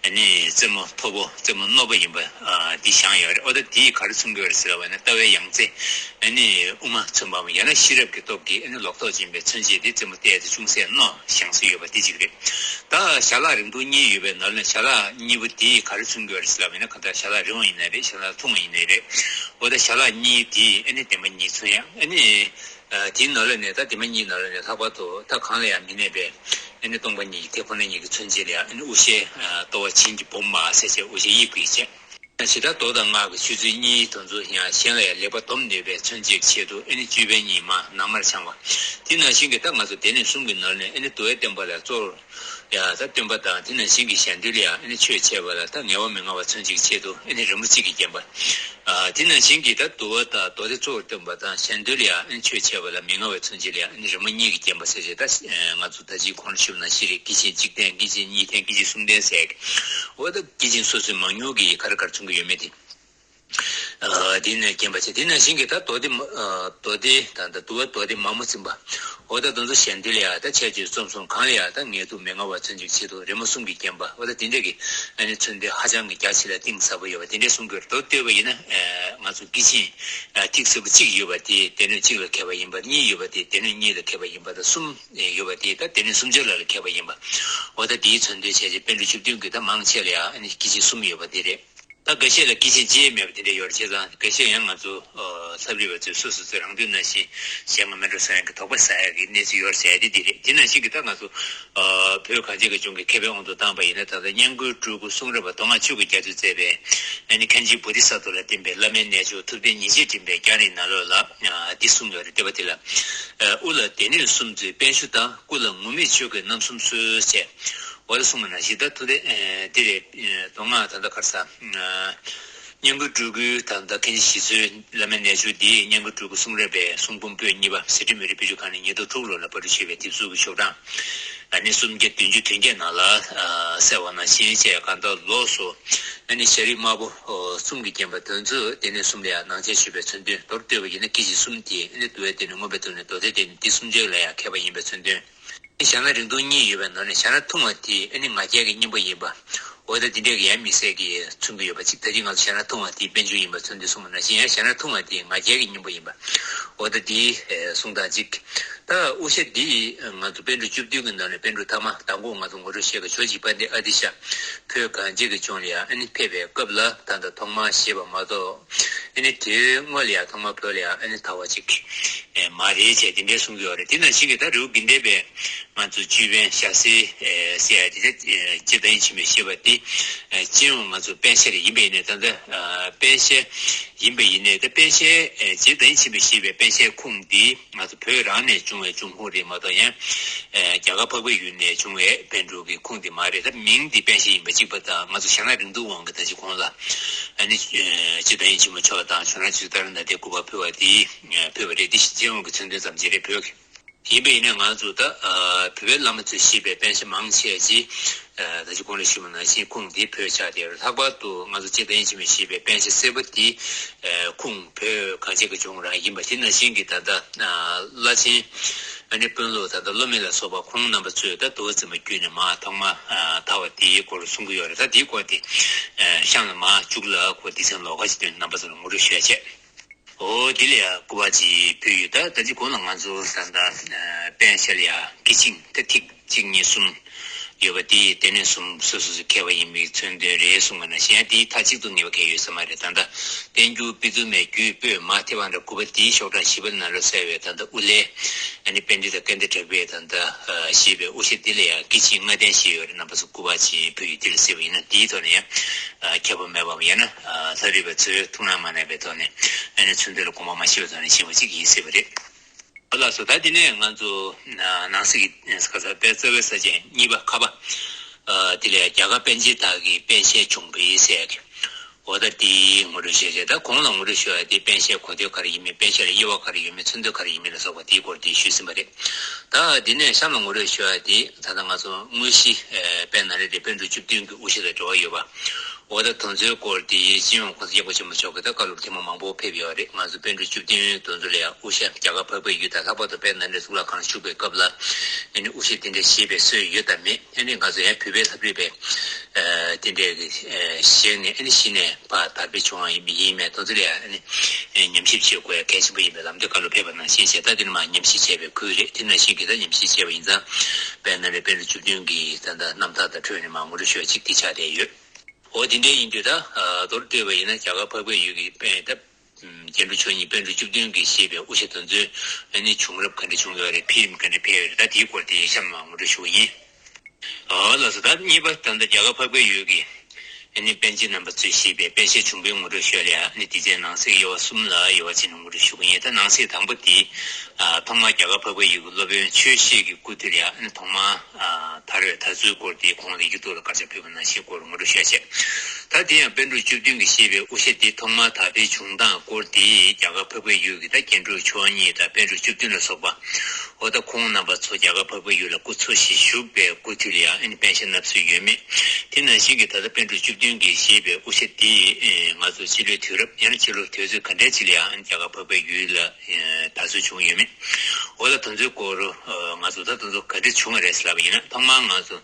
ཨ་ནི་རྩེ་མོ་མཐོ་པོ་རྩེ་མོ་རྣོ་པོ་ཡིན་པ་ཨ་འདི་བཞེངས་ཡོད་རེད། འོ་ད་འདིས་ག་རེ་མཚོན་གྱི་ཡོད་རེད་ཟེར་བ་ན་ལྟ་བའི་ཡང་རྩེ་ཨ་ནི་དབུ་མ་མཚོན་པའམ་ཡང་ན་ཤེས་རབ་ཀྱི་སྟོབས་ཀྱིས་ཨ་ནི་ལོག་རྟོག་འབྱིན་པའི་མཚོན་བྱེད་དེ་རྩེ་མོ་གཏད་དེ་ཅུང་ཟད་རྣོ་བཞེངས་སྲོལ་ཡོད་པ་དེ་གཅིག་རེད། ད་ཞྭ་ལག་རིང་ཐུང་གཉིས་ཡོད་པའི་ནང་ནས་ཞྭ་ལག་གཉིས་པོ་དེ་ག་རེ་མཚོན་གྱི་ཡོད་རེད་ཟེར་ལབ་ཡིན་ན་གང་ལྟར་ཞྭ་ལག་རིང་བ་ཡིན་ནའི་རེད། ཞྭ་ལག་ཐུང་བ་ཡིན་ནའི་རེད། འོ་ད་ཞྭ་ལག་གཉིས་དེ་ཨ་ནི་བདེན་པ་གཉིས་མཚོན་ཡ་ཨ་ནི་ཨ་དེའི་ནང་ལ་ནས་ད་བདེན་པ་གཉིས་ནང་ལ་ནས་ལྷག་པར་དུ་ད་གང་ལ་ཡང་མི་གནས་པའི་ཨ་ནི་སྟོང་པ་ཉིད་ཀྱི་དེ་ཁོ་ན་ཉིད་ཀྱི་མཚོན་བྱེད་ལ་ཡང་ཨ་ནི་དབུ་ཞྭའི་ལྟོ་བ་བྱིན་གྱིས་བུམ་པ་ཟེར་བྱས་དབུ་ཞྭའི་དབྱིབས་ཀྱི་བྱས། ཇི་ལྟར་མདོ་དང་སྔགས་ཀྱི་ཆོས་ཚུལ་གཉིས་དེ་ཚོ་ཡང་གཞན་ལ་ཡང་ལེགས་པར་སྡོམ་ནུས་པའི་མཚོན་བྱེད་ཀྱི་ཆེད་དུ་ཨ་ནི་ཅོད་པན་གཉིས་མར་ནང་མར་འཕྱང་བ། དེ་ནང་བཞིན་གྱི་ད་ང་ཚོ་སྡེ་སྣོད་གསུམ་གྱི་ནང་ནས་ཨ་ནི་དུ་བའི་བསྟན་པ་ལ་གཙོར་ཡང་ད་སྟོན་པ་དང་དེ་ནང་བཞིན་གྱི་གཞན་དོན་ལ་ཡང་ཨ་ནི་ཆོས་འཆད་པ་ལ་ད་ངལ་བ་མི་མངའ་བ་མཚོན་བྱེད་ཀྱི་ཆེད་དུ་ཨ་ནི་རི་མོ་གཅིག་གིས་བརྒྱན་པ། ཨ་དེ་ནང་བཞིན་གྱི་ད་དུ་བ་དང་མདོ་སྡེ་གཙོ་བོར་སྟོན་པ་དང་གཞན་དོན་ལ་ཡང་ཨ་ནི་ཆོས་འཆད་པ་ལ་མི་མངའ་བའི་མཚོན་བྱེད་ལ་ཡང་ཨ་ནི་རི་མོ་གཉིས་ཀྱིས་བརྒྱན་པ་ཟེར་བྱས། ད་ང་ཚོ་ད་ཅིའི་གོང་ལ་ཞུས་པ་ནང་བཞིན་རེད། སྐྱེས་ཆེན་གཅིག་བསྟན། སྐྱེས་ཆེན་གཉིས་བསྟན། སྐྱེས་ཆེན་གསུམ་བསྟན་ཟེར་གྱི། འོ་ད་སྐྱེས་ཆེན་སོ་སོའི་མང་ཉུང་གིས་ག་རེ་ག་རེ་མཚོན་གྱི་ཡོད་མེད་དེ། ཨ་དེ་ནས་བརྒྱན་པ་བྱས། དེ་ནང་བཞིན་གྱི་ད་མདོ་སྡེ་མ་ཨ་མདོ་སྡེ་དང་ད་དུ་བ་མདོ་སྡེ་མ་མོ་འཛིན་པ། འོ་ད་དེ་ཚོ་གཞན་དོན་ལ་ཡང་ད་འཆད་རྩོད་རྩོམ་གསུམ་གང་ལ་ཡང་ད་ངལ་དུབ་མི་མངའ་བ་མཚོན་བྱེད་ཀྱི་ཆེད་དུ་རི་མོ་གསུམ་གྱིས་བརྒྱན་པ། འོ་ད་དེ་འདྲ་གི་ཨ་ནི་མཚོན་དོན་ཧ་ཅང་གི་རྒྱ་ཆེ་ལ་གཏིང་ཟབ་པོ་ཡོད་པ་དེ་འདྲ་གསུང་གི་ཡོད་རེད། མདོར་བསྡུས་པ་ཡིན་ན་ཨ་ང་ཚོ་སྐྱེས་ཆེན་ཨ་ཐིག་གསུམ་པོ་གཅིག་ཡོད་པ་དེ་སྡེ་སྣོད་གཅིག་ལ་མཁས་པ་ཡིན་པ། གཉིས་ཡོད་པ་དེ་སྡེ་སྣོད་གཉིས་ལ་མཁས་པ་ཡིན་པ་དང་། གསུམ་ཡོད་པ་དེ་ད་སྡེ་སྣོད་སུམ་ཅུ་ལ་ལ་མཁས་པ་ཡིན་པ། འོ་ད་དེའི་མཚོན་དོན་བྱས་རྗེས་པཎ་གྲུབ་བཅུ་བདུན་གྱི་ད་མང་ཆེ་ལ་ཡང་ཨ་ནི་སྐྱེས་ཆེན་གསུམ་ཡོད་པ་དེ་རེད། ད་འགའ་ཤས་ལ་སྐྱེས་ཆེན་གཅིག་མེད་པ་དེ་འདྲ་ཡོད་རེད། བྱས་ཙང་འགའ་ཤས་ཡང་ང་ཚོ་ཨ་ལྷ་བྲིས་པ་ཚོས་སོ་སོ་སོའི་རང་འདོད་ནང་བཞིན་གཞན་ལ་མེད་འགྲོ་བསམ་ཡག་གི་དོགས་པ་ཟ་ཡག་གི་གནས་ཚུལ་ཡོད་རེད་ཟེར་ཡག་དེ་འདི་རེད། དེ་ནང་བཞིན་གྱི་ད་ང་ཚོ་ཨ་བོད་གངས་ཅན་གྱི་ལྗོངས་ཀྱི་མཁས་པའི་དབང་དུ་བཏང་པ་ཡིན་ན། ད་ལྟ་སྙན་བརྒྱུད་སྤྲུལ་སྐུ་གསུང་རབ་པ་མདོ་སྔགས་ཆོས་ཀྱི་རྒྱ་མཚོས་མཛད་པའི་ཨ་ནི་མཁན་ཆེན་བོ་དྷི་ས་ཏྭ་ལ་བསྟེན་པའི་བླ་མའི་རྣལ་འབྱོར་ཐུབ་བསྟན་ཉིན་བྱེད་འགྲེལ་པའི་རྒྱང་རིང་ནང་ལོགས་ལ་ཨ་འདི་གསུངས་ཡོད་རེད། དེ་པ་དེ་ལ་ཨ་དབུ་ལ་སྡེ་སྣོད་གསུམ་མཛོད་པཎ་ཞྭ་དང་། སྐུ་ལ་ངུར་སྨྲིག་ཆོས་གོས་རྣམ་གསུམ་གསོལ་ཞེས། འོ་ད་གསུངས་པ་ནང་བཞིན་ད་ཐུབ་བསྟན་ཨ་འདི་རེད། མདོ་སྔགས་ད་ལྟ་ག་རེ་ཟ། སྙན་བརྒྱུད་སྤྲུལ་སྐུའི་ད་ལྟ་མཁན་ཆེན་ཞི་འཚོའི་བླ་མའི་རྣལ་འབྱོར་འདི་སྙན་བརྒྱུད་སྤྲུལ་སྐུ་གསུང་རབ་པའི་གསུང་འབུམ་པོད་གཉིས་པ་ཟེར་ཏེ་མི་རིགས་དཔེ་ཆ་ཁང་ནས་ཉིས་སྟོང་དྲུག་ལོ་ལ་པར་སྐྲུན་བྱས་པའི་དེབ་གཟུགས་ཀྱི་ཤོག་གྲངས་ ཨ་ནི་སུམ་བརྒྱ་བདུན་ཅུ་དོན་བརྒྱད་ནང་ལ་ཨ་གསལ་བ་ནང་བཞིན་བྱས། གང་ལྟར་ལོགས་སུ་ཨ་ནི་ཤཱ་རིའི་དམར་པོ་གསུམ་གྱིས་བརྒྱན་པ་དེ་ཚོ་སྡེ་སྣོད་གསུམ་ལ་ཡང་ནང་བྱན་ཞུས་པའི་མཚོན་དོན། མདོར་བསྡུས་པ་ཡིན་ན་སྐྱེ་མཆེད་གསུམ་དེ་ཨ་ནི་དུ་བའི་སྡེ་སྣོད། རྔོག་པའི་སྡེ་སྣོད། མདོ་སྡེའི་སྡེ་སྣོད། འདི་གསུམ་ཆར་ལ་ཡང་ཁྱབ་པ་ཡིན་པའི་མཚོན་དོན། ཞྭ་ནག་རིང་ཐུང་གཉིས་ཡོད་པའི་ནང་ནས་ཞྭ་ནག་ཐུང་བ་དེ་ཨ་ནི་ང་རྒྱལ་གྱི་སྙིང་པོ་ཡིན་པ། འོ་ད་འདི་འདྲའི་ཡང་དམིགས་བསལ་གྱིས་མཚོན་གྱི་ཡོད་པ་གཅིག། ད་ཅི་ང་ཚོ་ཞྭ་ནག་ཐུང་བ་དེ་པད་འབྱུང་ཡིན་པ་མཚོན་དུས་གསུངས་པ་ནང་བཞིན། ཡང་ཞྭ་ནག་ཐུང་བ་དེ་ང་རྒྱལ་གྱི་སྙིང་པོ་ཡིན་པ། འོ་ད་འདི་གསུངས་སྟངས་གཅིག། ད་དབུ་ཞྭ་འདི་ང་ཚོ་པཎ་གྲུབ་བཅུ་བདུན་གྱི་ནང་ནས་པཎ་གྲུབ་ཐ་མ་མདང་དགོང་ང་ཚོ་ངོ་སྤྲོད་བྱས་པའི་ཇོ་བོ་རྗེ་དཔལ་ལྡན་ཨ་ཏི་ཤ་བོད་གངས་ཅན་གྱི་ལྗོངས་ལ་ཡང་ཨ་ནི་ཕེབས་པའི་སྐབས་ལ་ད་ལྟ་ཐོག་མར་བཞེས་པ་མ་གཏོགས། ཨ་ནི་དེའི་སྔོན་ལ་ཡང་ཐོག་མར་བོད་ལ་ཡང་ཨ་ནི་དར་བ་ཅིག་ཨེ་མ་རེད་ཅེས་དེ་འདྲའི་གསུང་གི་ཡོད་རེད། དེ་ནང་བཞིན་གྱི་ད་རི་བོ་དགེ་ལྡན་པའི་ང་ཚོ་ཅོད་པན་ཞྭ་སེར་ཨེ་ཟེར་ཡ་དེ་ད་ཨེ་རྗེ་བདག་ཉིད་ཆེན་པོས་བཞེས་པ་དེ་ཨེ་སྤྱི་ཡོངས་ང་ཚོ་པཎ་ཞྭ་རེ་ཡིན་པ་ཡིན་ནའི། ད་ལྟ་ཨ་པཎ་ཞྭ་ཡིན་པ་ཡིན་ནའི། ད་པཎ་ཞྭ་ཨེ་རྗེ་བདག་ཉིད་ཆེན་པོས་བཞེས་པའི་པཎ་ཞྭའི་ཁུངས་འདི་ང་ཚོ་བོད་རང་ནས་བྱུང་བའི་འབྱུང་ཁུངས་རེད་མ་གཏོགས། ཡང་ཨེ་རྒྱ་གར་འཕགས་པའི་ཡུལ་ནས་བྱུང་བའི་པཎ་གྲུབ་ཀྱི་ཁུངས་དེ་མ་རེད། ད་མིང་འདི་པཎ་ཞྭ་ཡིན་པ་གཅིག་པ་དང་། ང་ཚོ་ཞྭ་ནག་རིང་ཐུང་དབང་གིས་ད་ཅི་གོང་ལ་ཨ་ནི་ཨེ་རྗེ་བདག་ཉིད་ཆེན་པོ་མཆོག་དང་བྱུང་རབས་ཆོས་རྟ་ར་ནཱ་ཐའི་སྐུ་པར་ཕུལ་བ་དེ་ཨེ་ཕུལ་བ་རེད། དེ་སྤྱི་ཡོངས་ཀྱི་མཚོན་དོན་ཙམ་ཅིག་རེད། བོད་ཀྱི་ཡིན་པ་ཡིན་ན་ང་ཚོ་ད་ཨ་བོད་པའི་བླ་མ་ཚོས་བཞེས་པའི་པཎ་ཞྭ་མང་ཆེ་ཅིག་ཨ་ད་ཅི་གོང་ལ་ཞུས་པ་ནང་བཞིན་ཁུངས་འདི་བོད་ཆགས་བསྡད་ཡོད། ལྷག་པར་དུ་ང་ཚོ་རྗེ་བདག་ཉིད་ཆེན་པོས་བཞེས་པའི་པཎ་ཞྭ་སེར་པོ་འདི་ཨ་ཁུངས་བོད་གངས་ཅན་གྱི་ལྗོངས་རང་ཡིན་པ། དེ་ནང་བཞིན་གྱི་ད་ལྟ་ཨ་བླ་ཆེན་ཨ་ནི་དཔོན་སློབ་ད་ལྟ་སློབ་མ་ལ་སོགས་པ་ཁོང་རྣམ་པ་ཚོས་ད་དུ་བ་འཛིན་པ་བརྒྱུད་ནས་མར་ཐོག་མར་ཨ་དར་བ་དེའི་སྐོར་གསུང་གི་ཡོད་རེད། ད་དེའི་སྐོར་དེ་ཨ་གཤམ་ལ་མར་མཇུག་ལ་ཁོ་སྡེ་ཚན་ལོགས་ཀ་ཅིག་བཏོན། རྣམ་པ་ཚོ་ལ་ངོ་སྤྲོད་ཞུ་ཡ་བྱས། འོ་དེ་ལ་ཡང་སྐུ་པར་ཅིག་ཕུལ་ཡོད། ད་ད་ཅི་གོང་ལ་ང་ཚོ་ད་ལྟ་ཨ་པཎ་ཞྭ་ལ་ཡང་སྐེད་ཆིངས་ད་ཐིག་གཅིག་གཉིས་གསུམ་ཡོད་པ་དེ་སྡེ་སྣོད་གསུམ་སོ་སོ་སོ་ཁྱད་པར་ཡིན་པའི་མཚོན་དོན་རེད་གསུངས་པ་ནང་བཞིན། ཡང་དེའི་མཐའ་གཅིག་ཏུ་ངེས་པ་གང་ཡོད་ས་མ་རེད། ད་ལྟ་བསྟན་འགྱུར་དཔེ་མཛོད་མའི་བརྒྱུད་པོད་མ་ཐེ་བན་དྲ་དགུ་པ་དེའི་ཤོག་གྲངས་བཞི་པ་ནང་ལ་གསལ་བའི་ད་ལྟ་དབུ་ལས་ཨ་ནི་པཎྜི་ཏ་སྐལ་ལྡན་གྲགས་པས་ད་ལྟ་ཨ་བཞེས་པའི་དབུ་ཞྭ་འདི་ལ་ཡང་སྐེད་ཆིངས་ལྔ་ལྡན་བཞེས་ཡོད་རེད། རྣམ་པ་ཚོ་སྐུ་པར་ཅིག་ཕུལ་ཡོད། འདི་ལ་གཟིགས་པ་ཡིན་ན་འདིའི་ཐོག་ནས་ཡང་ཨ་ཁྱད་པར་མེད་པའམ་ཡང་ན་ཨ་ལྷ་རིས་པ་ཚོས་ཐུགས་སྣང་མ་གནང་བའི་ཐོག་ནས་ཨ་ནི་མཚོན་དོན་ལ་དགོངས་པ་མ་ཞིག་པའི་ཐོག་ནས་བཞེས་པ་ཅིག་ཡིན་སྲིད་པ་རེད། ཨ་ལགས་སོ། ད་དེ་ནས་ང་ཚོ་ཨ་ནང་གསེས་ཀྱི་ཁ་ས་དཔལ་རྩ་བའི་ས་ཆེན་གཉིས་པ་ཁ་པ་ཨ་དེ་ལ་ཡང་རྒྱ་གར་པཎ་ཆེན་དག་གི་པཎ་ཞྭའི་བྱུང་འཕེལ་ཟེར་གྱི། འོ་ད་དེའི་ངོ་སྤྲོད་ཞུས་བྱས། ད་གོང་ལ་ངོ་སྤྲོད་ཞུ་བ་དེ་པཎ་ཞྭའི་གོ་དོན་ག་རེ་ཡིན་མིན། པཎ་ཞྭ་ལ་དབྱེ་བ་ག་རེ་ཡོད་མིན། མཚོན་དོན་ག་རེ་ཡིན་མིན་ལ་སོགས་པ་དེའི་སྐོར་དེ་ཞུས་ཟིན་པ་རེད། ད་དེ་ནས་གཤམ་ལ་ངོ་སྤྲོད་ཞུ་བ་དེ་ད་ལྟ་ང་ཚོ་དངོས་གཞི་ཨེ་དཔལ་ནཱ་ལེནྡྲའི་པཎ་གྲུབ་བཅུ་བདུན་གྱི་དབུ་ཞྭ་དང་འབྲེལ་བ་ཡོད་པ། འོ་ད་དེ་ཚོའི་སྐོར་དེ་སྤྱི་ཡོངས་གོང་ས་སྐྱབས་མགོན་ཆེན་པོ་མཆོག་གིས་ད་བཀའ་སློབ་ཐེངས་མ་མང་པོ་ཕེབས་ཡོད་རེད། ང་ཚོ་པཎ་གྲུབ་བཅུ་བདུན་དེ་ཚོ་ལ་ཡང་དབུ་ཞྭ་རྒྱ་གར་འཕགས་པའི་ཡུལ་དང་ལྷག་པར་དུ་དཔལ་ནཱ་ལེནྡྲ་གཙུག་ལག་ཁང་ལ་བཞུགས་པའི་སྐབས་ལ་ཨ་ནི་དབུ་ཞྭ་དེ་འདྲ་བཞེས་པའི་སྲོལ་ཡོད་དམ་མེད། ཨ་ནི་ང་ཚོ་ཡང་བོད་པའི་ལྷ་རིས་པའི་ཨ་དེ་འདྲའི་གི་ཨ་བཞེས་ནས་ཨ་ནི་གཞི་ནས་ཕར་དར་སྤེལ་བྱུང་བ་ཡིན་མིན་མེད། དེ་ཚོ་ལ་ཡང་ཨ་ནི་ཨ་ཉམས་ཞིབ་བྱེད་དགོས་ཡ་གལ་ཆེན་པོ་ཡིན་པའི་ལམ་སྟོན་བཀའ་སློབ་ཕེབས་པ་ནང་བཞིན་བྱས། ད་དེ་ནི་མར་ཉམས་ཞིབ་བྱས་པའི་ཁུལ་རེད། དེ་ནང་བཞིན་གྱི་ད་ཉམས་ཞིབ་བྱས་པ་ཡིན་ཙང་དཔལ་ནཱ་ལེནྡྲའི་པཎ་གྲུབ་བཅུ་བདུན་གྱི་ད་ལྟ་རྣམ་ཐར་དང་འཕྲོས་ནས་མར་ངོ་སྤྲོད་ཞུ་བ་གཅིག་དེ་ཆགས་བསྡད་ཡོད། འོ་དེ་འདྲའི་ཡིན་དུས་ད་ཨ་མདོར་བསྡུས་པ་ཡིན་ན་རྒྱ་གར་འཕགས་པའི་ཡུལ་གྱི་པཎ་ད་རྒྱན་དྲུག་མཆོག་གཉིས་པཎ་གྲུབ་བཅུ་བདུན་གྱིས་བཞེས་པའི་དབུ་ཞྭ་དེ་ཚོའི་ཨ་ནི་བྱུང་རབས་ག་འདྲ་བྱུང་ཡོད་རེད། འཕེལ་རིམ་ག་འདྲ་འཕེལ་ཡོད་རེད། ད་དེའི་སྐོར་དེ་གཤམ་ལ་ངོ་སྤྲོད་ཞུ་གི་ཡིན། ཨོ་ལགས་སོ། ད་གཉིས་པ་ད་ལྟ་རྒྱ་གར་འཕགས་པའི་ཡུལ་གྱི་ཨ་ནི་པཎ་ཆེན་རྣམ་པ་ཚོས་བཞེས་པའི་པཎ་ཞྭའི་བྱུང་འཕེལ་ངོ་སྤྲོད་ཞུ་ཡ་ལ་ཡང་ཨ་ནི་དེ་ཚོའི་ནང་གསེས་དབྱེ་བ་གསུམ་ལ་དབྱེ་བ་ཕྱེ་ནས་ངོ་སྤྲོད་ཞུ་གི་ཡིན། ད་ནང་གསེས་དང་པོ་དེ་ཨ་ཐོག་མར་རྒྱ་གར་འཕགས་པའི་ཡུལ་གྱི་སློབ་དཔོན་ཆོས་བཤེས་ཀྱི་སྐུ་དུས་ལ་ཡང་ཨ་ནི་ཐོག་མར་ཨ་དར་བའི་དར་ཚུལ་སྐོར་དེ་གོང་ལ་ཡིག་ཐོག་ལ་དཀར་ཆག་ཕུལ་བ་ནང་བཞིན་སྐོར་ངོ་སྤྲོད་ཞུ་ཡ་བྱས། ད་དེ་ཡང་པཎ་གྲུབ་བཅུ་བདུན་གྱིས་བཞེས་པའི་དབུ་ཞྭ་དེ་ཐོག་མར་དར་འཕེལ་བྱུང་སྟངས་སྐོར་དེ་རྒྱ་གར་འཕགས་པའི་ཡུལ་གྱི་ད་རྒྱན་དྲུག་མཆོག་གཉིས་དང་པཎ་གྲུབ་བཅུ་བདུན་ལ་སོགས་པ། འོ་ད་ཁོང་རྣམ་པ་ཚོ་རྒྱ་གར་འཕགས་པའི་ཡུལ་ལ་སྐུ་འཚོ་ཞིང་བཞུགས་པའི་སྐུ་དུས་ལ་ཡང་ཨ་ནི་པཎ་ཞྭ་བསྣམས་སྲོལ་ཡོད་མེད། དེ་ནང་བཞིན་གྱི་ད་ལྟ་པཎ་གྲུབ་བཅུ་བདུན་གྱིས་བཞེས་པའི་དབུ་ཞྭ་དེ་ང་ཚོ་སྤྱི་ལོའི་དུས་རབས་ཡང་ན་ཕྱི་ལོ་དུས་ཚོད་ག་འདྲའི་ཅིག་ལ་ཡང་ཨ་ནི་རྒྱ་གར་འཕགས་པའི་ཡུལ་ལ་དར་སྲོལ་བྱུང་ཡོད་མེད། འོ་ད་དེ་ཚོའི་སྐོར་ང་ཚོ་ད་དེ་ཚོ་ག་འདྲ་བྱུང་བ་རེད་ཟེར་ལབ་པ་ཡིན་ན། ཐོག་མར་ང་ཚོ་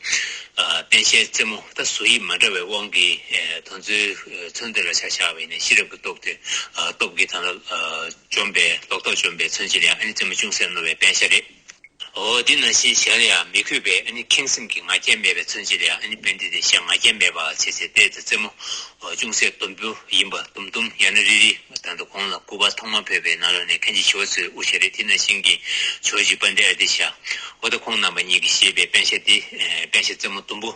པཎ་ཞྭའི་རྩེ་མོ་ད་བཟོ་དབྱིབས་མ་འདྲ་བའི་དབང་གིས་དེ་ཚོའི་མཚོན་དོན་ལ་ཆ་བཞག་པ་ཡིན་ན་ཤེས་རབ་ཀྱི་སྟོབས་དེ་སྟོབས་ཀྱིས་ད་ལྟ་འཇོམས་པའི་ལོག་རྟོག་འཇོམས་པའི་མཚོན་བྱེད་ལ་ཡང་ཨ་ནི་རྩེ་མོ་ཅུང་ཟད་རྣོ་བའི་པཎ་ཞྭ་རེད། འོ་དེ་ནང་བཞིན་ཞྭ་ལ་ཡང་མི་གུས་པའི་ཨ་ནི་ཁེངས་སེམས་ཀྱི་ང་རྒྱལ་མེད་པའི་མཚོན་བྱེད་ལ་ཡང་ཨ་ནི་པཎྜི་ཏའི་ཞྭ་ང་རྒྱལ་མེད་པ་བྱས་བྱས་ཏེ་རྩེ་མོ་ཅུང་ཟད་ཟླུམ་པོ་ཡིན་པ། ཟླུམ་ཟླུམ་ཡང་ན་རིལ་རིལ། ད་ལྟ་གོང་ལ་སྐུ་པར་ཐོག་མར་ཕེབས་པའི་ནང་ལོགས་ནས་མཁན་ཆེན་ཞི་བ་འཚོའི་དབུ་ཞྭ་རེད། དེ་ནང་བཞིན་གྱི་ཇོ་བོ་རྗེ་དཔལ་ལྡན་ཨ་ཏི་ཤ། འོ་ད་ཁོང་རྣམ་པ་གཉིས་ཀྱིས་བཞེས་པའི་པཎ་ཞྭ་དེ་པཎ་ཞྭ་རྩེ་མོ་ཟླུམ་པོ།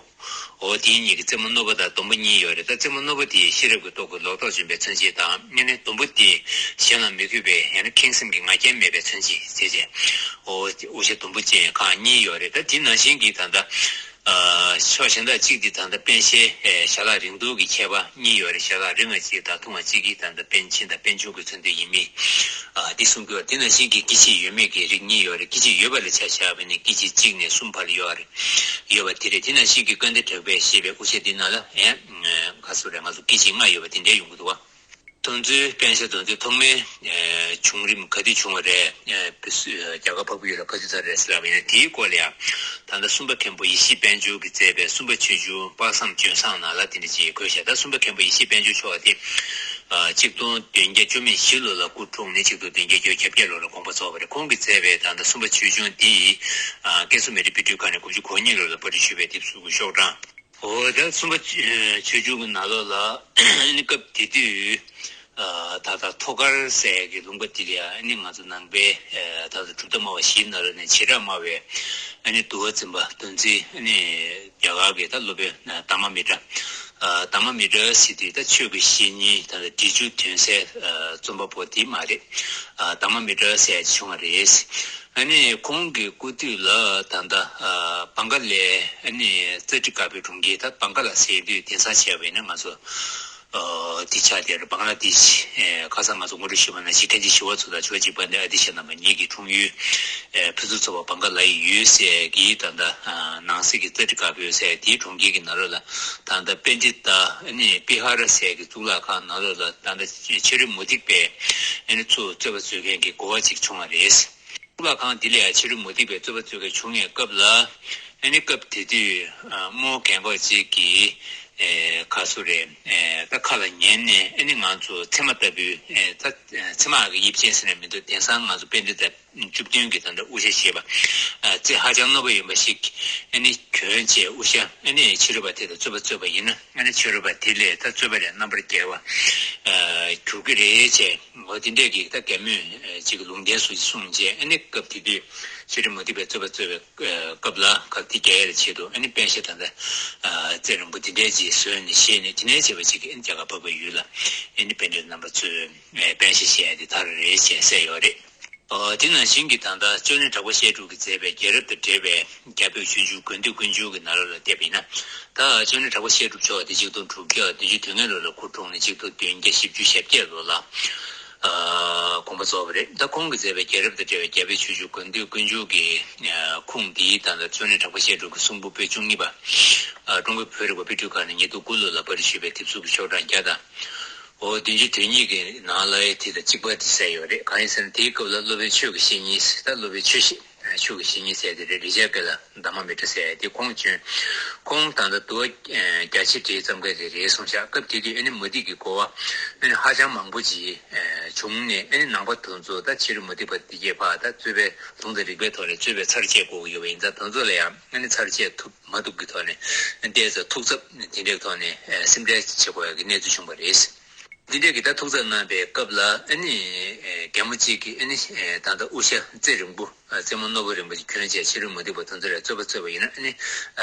འོ་དེ་གཉིས་ཀྱི་རྩེ་མོ་རྣོ་པོ་དང་ཟླུམ་པོ་གཉིས་ཡོད་རེད། ད་རྩེ་མོ་རྣོ་པོ་དེ་ཤེས་རབ་ཀྱི་སྟོབས་ཀྱིས་ལོག་རྟོག་འཇོམས་པའི་མཚོན་བྱེད་དང་། ཨ་ནི་ཟླུམ་པོ་དེ་གཞན་ལ་མི་གུས་པའི་ཡང་ན་ཁེངས་སེམས་ཀྱི་ང་རྒྱལ་མེད་པའི་མཚོན་བྱེད་བྱས་བྱས། འོ་དབུ་ཞྭ་ཟླུམ་པོ་ཅན་ཁག་གཉིས་ཡོད་རེད། ད་དེ་ནང་བཞིན་གྱི་ད་ལྟ་ ཕྱོགས་གཞན་དག་གཅིག་དེ་ད་ལྟ་པཎ་ཆེན་ཞལ་ལག་རིང་ཐུང་གི་ཁྱད་པར་གཉིས་ཡོད་རེད། ཞལ་ལག་རིང་བ་གཅིག་དང་ཐུང་བ་གཅིག་གིས་ད་ལྟ་པཎ་ཆེན་དང་པཎ་ཆུང་གི་མཚོན་དོན་ཡིན་མིན་དེ་གསུང་གི་ཡོད་རེད། དེ་ནང་བཞིན་གྱི་སྐྱེ་མཆེད་ཡོད་མེད་ཀྱི་རིགས་གཉིས་ཡོད་རེད། སྐྱེ་མཆེད་ཡོད་པ་ལ་ཆ་བཞག་པ་ཡིན་ན་སྐྱེ་མཆེད་གཅིག་ནས་གསུམ་བར་ལ་ཡོད་རེད། ཡོད་པ་དེ་རེད། དེ་ནང་བཞིན་གྱི་སྐལ་ལྡན་གྲགས་པས་ཞེས་པའི་དབུ་ཞྭ་འདི་ནང་ལ་ཡང་ག་ཚོད་རེད། ང་ཚོ་སྐྱེ་མཆེད་ལྔ་ཡོད་པ་དེ་འདྲ་ཡོང་གི་འདུག་བ། དོན་ཚུལ་པཎ་ཞྭ་དོན་ཚུལ་ཐོག་མའི་བྱུང་རིམ་ག་དུས་བྱུང་བ་རེད། རྒྱ་གར་འཕགས་པའི་ཡུལ་ལ་ག་དུས་ཚར་རེད་ཟེར་ལབ་པ་ཡིན་ན། དེའི་སྐོར་ལ་ཡང་ད་ལྟ་གསུམ་པ་མཁན་པོ་ཡེ་ཤེས་དཔལ་འབྱོར་གྱིས་མཛད་པའི་གསུམ་པ་ཆོས་འབྱུང་དཔག་བསམ་ལྗོན་བཟང་ནང་ལ་དེ་འདྲ་ཅིག་འཁོད་ཤག་ད་གསུམ་པ་མཁན་པོ་ཡེ་ཤེས་དཔལ་འབྱོར་མཆོག་དེ་ཆིག་སྟོང་བདུན་བརྒྱ་བཅུ་མེད་བཞི་ལོ་ལ་སྐུ་འཁྲུངས་ནས་ཆིག་སྟོང་བདུན་བརྒྱ་བརྒྱད་ཅུ་གྱ་བརྒྱད་ལོ་ལ་དགོངས་པ་རྫོགས་པ་རེད། ཁོང་གིས་མཛད་པའི་ད་ལྟ་གསུམ་པ་ཆོས་འབྱུང་དེ་ཀན་སུའུ་མི་རིགས་དཔེ་སྐྲུན་ཁང་ནས་དགུ་བཅུ་གོ་གཉིས་ལོ་ལ་པར་སྐྲུན་ཞུས་པའི་དེབ་གཟུགས་ཀྱི་ཤོག་གྲངས། འོ་ད་གསུམ་པ་ཆོས་འབྱུང་གི་ནང་ལོགས་ལ་ཨ་ནི་སྐབས་དེ་དུས་ད་ལྟ་ཐོག་མཁར་ཟེར་གྱི་ལུང་པ་དེ་ལ་ཨ་ནི་ང་ཚོ་ནང་པའི་ད་ལྟ་གྲུབ་མཐའ་སྨྲ་བ་བཞིའི་ནང་ལོགས་ནས་བྱེ་བྲག་སྨྲ་བའི་ཨ་ནི་འདུལ་བ་འཛིན་པ་འདུལ་འཛིན་ཨ་ནི་རྒྱ་གར་གྱི་ད་སློབ་དཔོན་དྷརྨ་མི་ཏྲ། དྷརྨ་མི་ཏྲ་ཟེར་དུས་ད་ཆོས་ཀྱི་བཤེས་གཉེན་ད་ལྟ་འབྲི་ཆུ་དོན་གསལ་རྩོམ་པ་པོ་དེ་མ་རེད། དྷརྨ་མི་ཏྲ་ཟེར་བྱུང་བ་རེད། ཨ་ནི་ཁོང་གི་སྐུ་དུས་ལ་ད་ལྟ་བང་ག་ལའི་ཨ་ནི་རྩ་ཁྲི་དཀར་པོའི་གྲོང་ཁྱེར་ད་བང་ག་ལ་ཟེར་དུས་དེང་སང་བྱས་པ་ཡིན་ན་ང་ཚོ་དེ་ཆགས་བསྡད་རེད། བང་ལ་དེཤ། ཁ་སང་ང་ཚོ་ངོ་སྤྲོད་ཞུས་པ་ནང་བཞིན་ཁ་ཆེ་ཞི་བ་འཚོ་དང་ཇོ་ཇིག་པ་འདི་ཨ་ཏི་ཤ་རྣམ་པ་གཉིས་ཀྱི་འཁྲུངས་ཡུལ་ཕུན་སུམ་ཚོགས་པ་བང་ག་ལ་ཡི་ཡུལ་ཟེར་གྱི་ད་ལྟ་ནང་གསེས་ཀྱི་རྩ་ཁྲི་དཀར་པོའི་ཟེར་དེའི་གྲོང་ཁྱེར་གྱི་ནང་ལོགས་ལ་ད་ལྟ་པཎྜི་ཏ་ཨ་ནི་པི་ཧ་ར་ཟེར་གྱི་གཙུག་ལག་ཁང་ནང་ལོགས་ལ་ད་ལྟ་ཕྱི་རོལ་མུ་སྟེགས་པའི་ཨ་ནི་ཚུར་རྩོད་པ་རྩོད་མཁན་གྱི་འགོ་བ་ཅིག་བྱུང་བ་རེད། གཙུག་ལག་ཁང་འདི་ལ་ཡང་ཕྱི་རོལ་མུ་སྟེགས་པའི་རྩོད་པ་རྩོད་མཁན་བྱུང་བའི་སྐབས་ལ་ཨ་ནི་སྐབས་དེ་དུས་རྨོ་རྒན་གོག་ཅིག་གིས་ག་ཚོད་རེད་ད་ཁ་ལ་ཉན་ནས་ཨ་ནི་ང་ཚོ་ཚེར་མ་ལྟ་བུའི་ད་ཚེར་མ་གི་དབྱིབས་ཅན་ཟེར་ན་མི་འདུག་དེང་སང་ང་ཚོ་པཎྜི་ཏ་བཅུ་བདུན་གྱི་ད་ལྟ་དབུ་ཞྭ་བཞེས་པ། རྩེ་ཧ་ཅང་རྣོ་པོ་ཡིན་པ་ཞིག་ཨ་ནི་གྱོན་བྱས་དབུ་ཞྭ་ཨ་ནི་ཕྱི་རོལ་པ་དེ་དང་རྩོད་པ་རྩོད་པ་ཡིན་ན་ཨ་ནི་ཕྱི་རོལ་པ་དེ་ལས་ད་རྩོད་པ་ལས་རྣམ་པར་རྒྱལ་བ་གྱུར་གྱི་རེད་ཅེས་འོ་དེ་འདྲས་ཀྱི་ད་གད་མོས་ཅིག་ལུང་བསྟན་སུ་གསུངས་རྗེས་ཨ་ནི་སྐབས་དེ་དུས་ཕྱི་རོལ་མུ་སྟེགས་པའི་རྩོད་པ་རྩོད་པའི་སྐབས་ལ་ག་དེ་རྒྱལ་ཡས་ལ་ཆེད་དུ་ཨ་ནི་པཎ་ཞྭ་ད་ལྟ་རྩེ་རིང་པོ་དེ་འདྲས་ཅིག་བཟོས་ནས་བཞེས་ནས་དེ་ནས་བྱས་པ་ཅིག་གིས་ཨ་ནི་རྒྱ་གར་འཕགས་པའི་ཡུལ་ལ་ཨ་ནི་པཎྜི་ཏ་རྣམ་པ་ཚོས་པཎ་ཞྭ་བཞེས་ཡ་དེ་དར་རེད་ཅེས་གསལ་ཡོད་རེད། ཨོ། དེ་ནང་བཞིན་གྱི་ད་ལྟ་ཅོ་ནེ་གྲགས་པ་བཤད་སྒྲུབ་ཀྱིས་མཛད་པའི་རྒྱལ་རབས་དང་འབྲེལ་བའི་རྒྱ་བོད་ཆོས་འབྱུང་དགོས་འདོད་ཀུན་འབྱུང་གི་ནང་ལོགས་ལ་བལྟས་པ་ཡིན་ན། ད་ཅོ་ནེ་གྲགས་པ་བཤད་སྒྲུབ་མཆོག་དེ་ཆིག་སྟོང་དྲུག་བརྒྱ་བདུན་ཅུ་དོན་ལྔ་ལོ་ལ་སྐུ་འཁྲུངས་ནས་ཆིག་སྟོང་བདུན་བརྒྱ་བཞི་བཅུ་ཞེ་བརྒྱད་ལོ་ལ་ཨ་དགོངས་པ་རྫོགས་པ་རེད། ད་ཁོང་གིས་མཛད་པའི་རྒྱལ་རབས་དང་འབྲེལ་བའི་རྒྱ་བོད་ཆོས་འབྱུང་དགོས་འདོད་ཀུན་འབྱུང་གི་ཁུངས་འདིའི་ད་ལྟ་ཅོ་ནེ་གྲགས་པ་བཤད་སྒྲུབ་ཀྱི་གསུང་འབུམ་པོད་བཅུ་གཉིས་པ། ཀྲུང་གོའི་བོད་རིག་པ་དཔེ་སྐྲུན་ཁང་ནས་ཉིས་སྟོང་དགུ་ལོ་ལ་པར་སྐྲུན་ཞུས་པའི་དེབ་གཟུགས་ཀྱི་ཤོག་གྲངས་བརྒྱ་དང་། འོ་བདུན་ཅུ་དོན་གཉིས་ཀྱི་ནང་ལ་དེ་དང་གཅིག་པ་དེ་གསལ་ཡོད་རེད། གང་ཡིན་ཟེར་ན་དེའི་སྐབས་ལ་སློབ་དཔོན་ཆོས་ཀྱི་བཤེས་གཉེན་ཟེར་ད་སློབ་དཔོན་ཆོས་བཤེས་ཆོས་ཀྱི་བཤེས་གཉེན་ཟེར་དེ་རེད། རི་ཇ་གེ་ལ་དྷརྨ་མི་ཏྲ་ཟེར་དེ་ཁོང་བྱོན། ཁོང་ད་ལྟ་འདུལ་བ་རྒྱ་ཆེར་བྲིས་བརྩམས་མཁན་དེ་རེད་གསུངས་ཤག་སྐབས་དེ་དུས་ཨ་ནི་མུ་སྟེགས་ཀྱི་འགོ་བ་ཨ་ནི་ཧ་ཅང་མང་པོ་ཅིག་བྱུང་ནས་ཨ་ནི་ནང་པ་དེ་ཚོ་ད་ཕྱི་རོལ་མུ་སྟེགས་པ་དེ་གས་ཕར་ད་རྩོད་པའི་ལུང་དང་རིགས་པའི་ཐོག་ནས་རྩོད་པའི་ཚར་བཅད་དགོས་ཀྱི་ཡོད་པ་ཡིན་ཙང་དེ་ཚོ་ལ་ཡང་ཨ་ནི་ཚར་བཅད་ཐུབ། མ་ཐུབ་ཀྱི་ཐོག་ནས་བལྟས་ཚེ་ཐུགས་འཚབ་དེ་འདྲའི་ཐོག་ནས་སེམས་ཁྲལ་བྱེད་དགོས་ཡག་གི་གནས་ཚུལ་བྱུང་བ་རེད། འདི་འདྲའི་གི་ད་ཐུགས་འཚབ་གནང་པའི་སྐབས་ལ་ཨ་ནི་རྒན་མོ་གཅིག་གིས་ཨ་ནི་ད་ལྟ་དབུ་ཞྭ་རྩེ་རིང་པོ་རྩེ་མོ་རྣོ་པོ་རིང་པོ་ཅིག་གྱོན་བྱས་ཕྱི་རོལ་མུ་སྟེགས་པ་དེ་ཚོ་ལ་རྩོད་པ་རྩོད་པ་ཡིན་ན་ཨ་ནི་